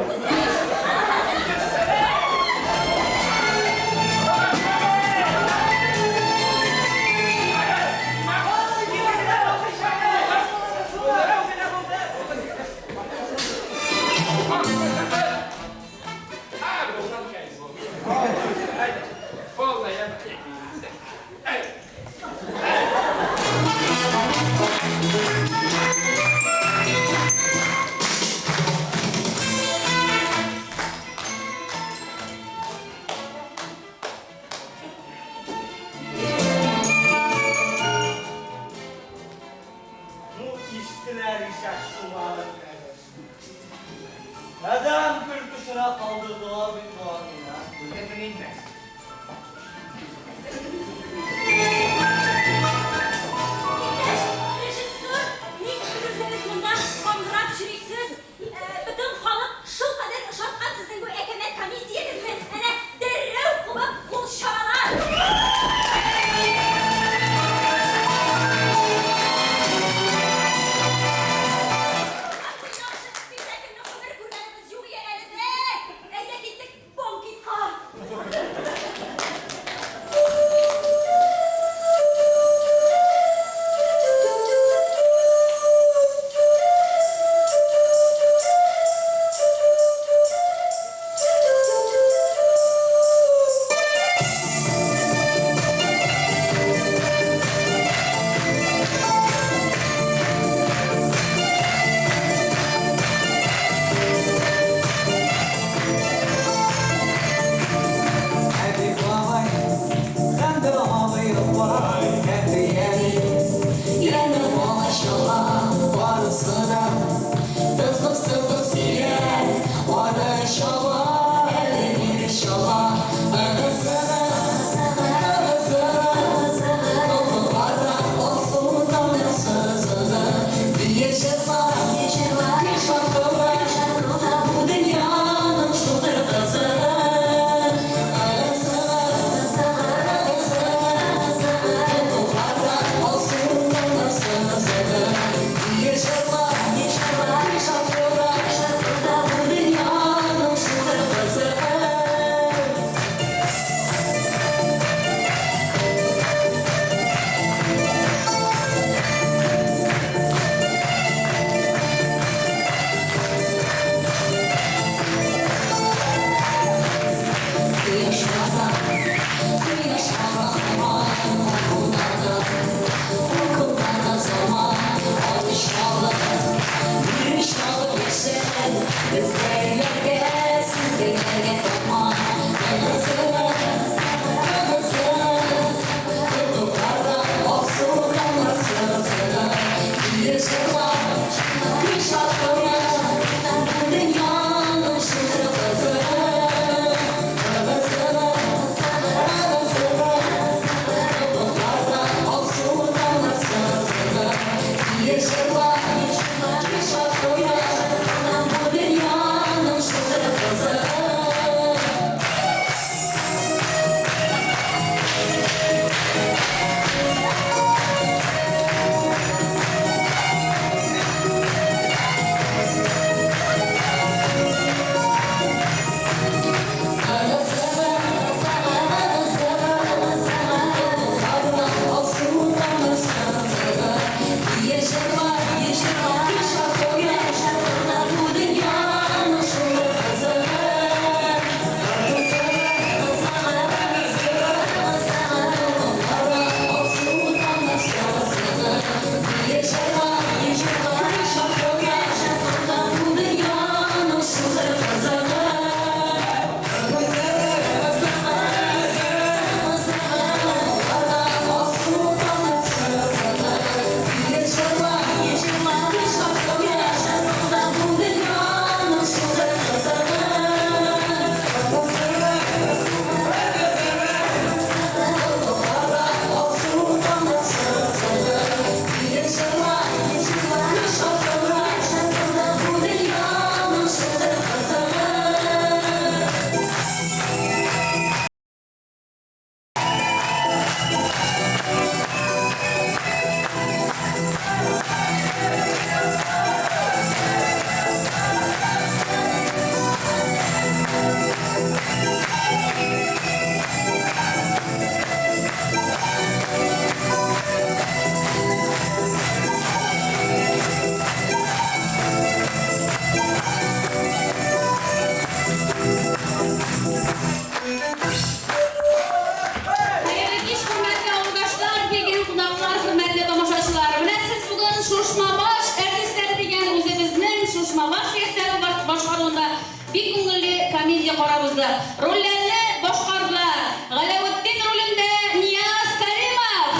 Хәерле кич, хөрмәтле авылдашлар, килгән кунаклар, хөрмәтле тамашачылар. Менә сез бүген Шушмабаш артистлары дигән үзебезнең Шушмабаш егетләре башкаруында бик күңелле комедия карап узды. Рольләрне башкардылар. Галәветдин ролендә Нияз Каримов.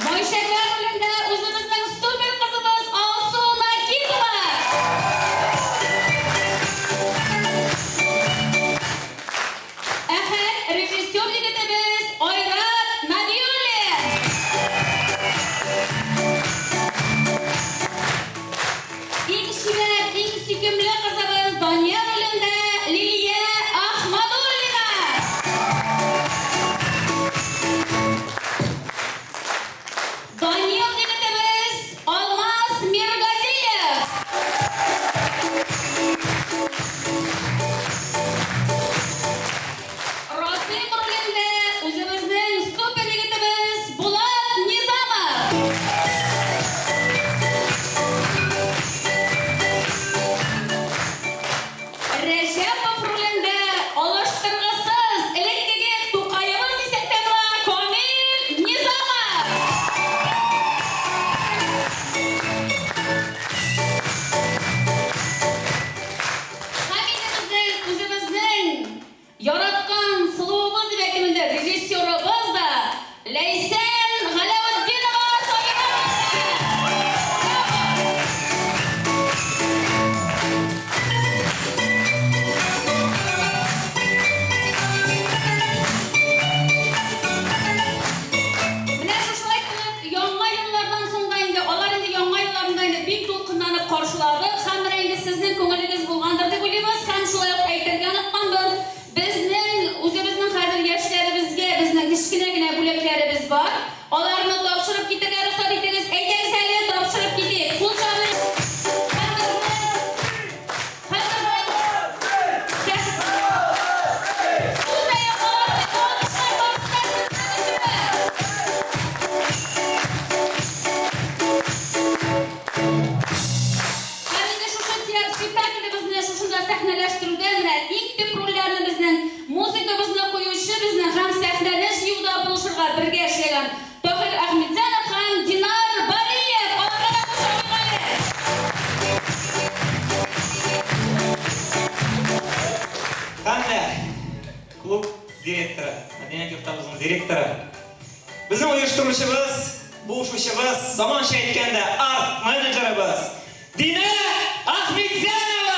Байшәкәр ролендә үзебезнең супер кызыбыз Алсу Накипова. Әхәт режиссер егетебез Айрат Набиуллин. Иң чибәр, иң сөйкемле кызыбыз Дания ролендә Лилия Ахмадуллина. Данил егетебез Алмаз Миргазиев. шушында сәхнәләштерүдә менә иң төп рольләрне безнең музыкабызны куючы безнең һәм сәхнәне җыюда булышырга бергә эшләгән Таһир Әхмәтзянов һәм Динар Бариев. Аларга да кул чабыйк әле. Һәм дә клуб директоры, мәдәният йортыбызның директоры, безнең оештыручыбыз, булышучыбыз, заманча әйткәндә, арт-менеджерыбыз Динә Ахметзянова!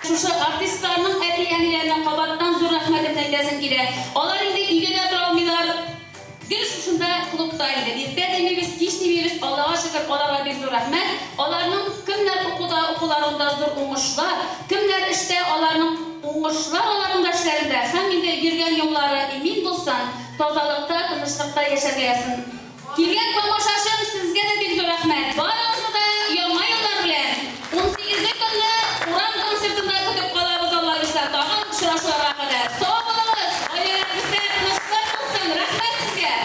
Шушы артистларның әти-әниләренә кабаттан зур рәхмәтемне әйтәсем килә. Алар инде өйдә дә тора алмыйлар. Гел шушында клубта инде. Иртә димибез, кич димибез, Аллага шөкер, аларга бик зур рәхмәт. Аларның кемнәр укуда, укуларында зур уңышлар, кемнәр эштә, аларның уңышлар аларның да эшләрендә һәм инде йөргән юллары имин булсын, тазалыкта, тынычлыкта яшәргә язсын. Килгән тамашачым, сезгә дә бик зур рәхмәт. Барыгызны да Яңа еллар белән! Унсигезе көнне урам концертында көтеп калабыз, Алла бирса, тагын очрашуларга кадәр. Сау булыгыз, гаиләләрегездә тынычлык булсын, рәхмәт сезгә!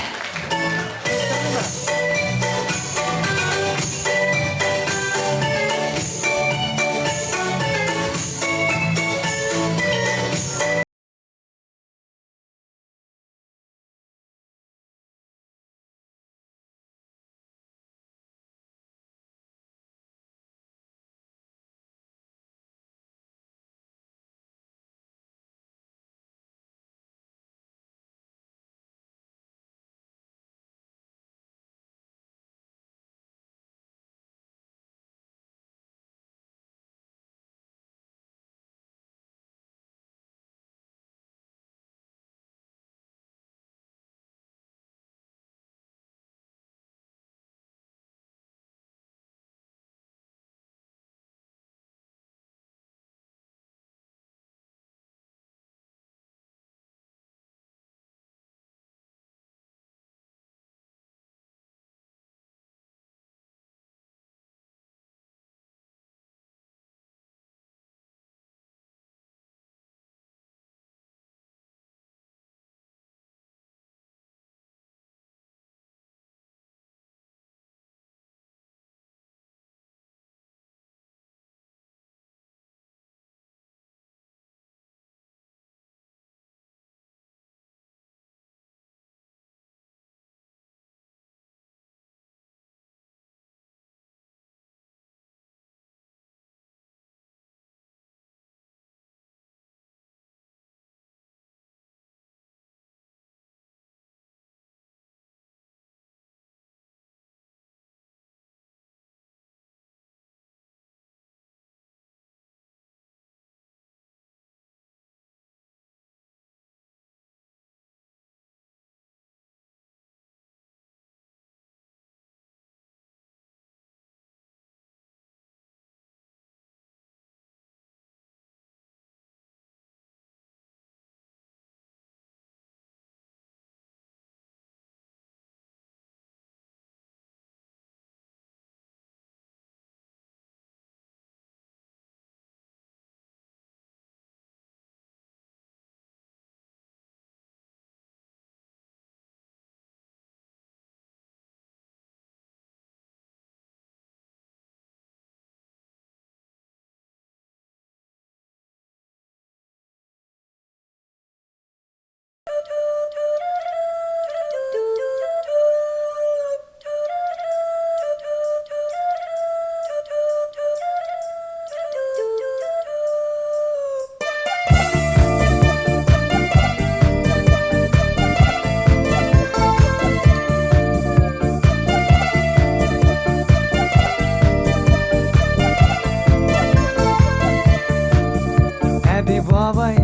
Әби, бабай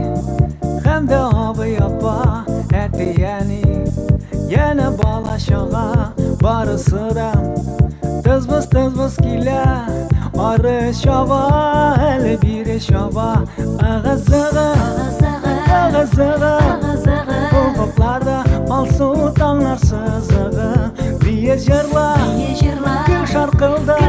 һәм дә абый, апа, әти, әни, янә бала чага, барысы да тыз-быз, тыз-быз килә. Ары чаба, әле бире чаба, ыгы-зыгы, ыгы-зыгы, офыкларда алсу таңнар сызыгы, бие җырла, көл шаркылда.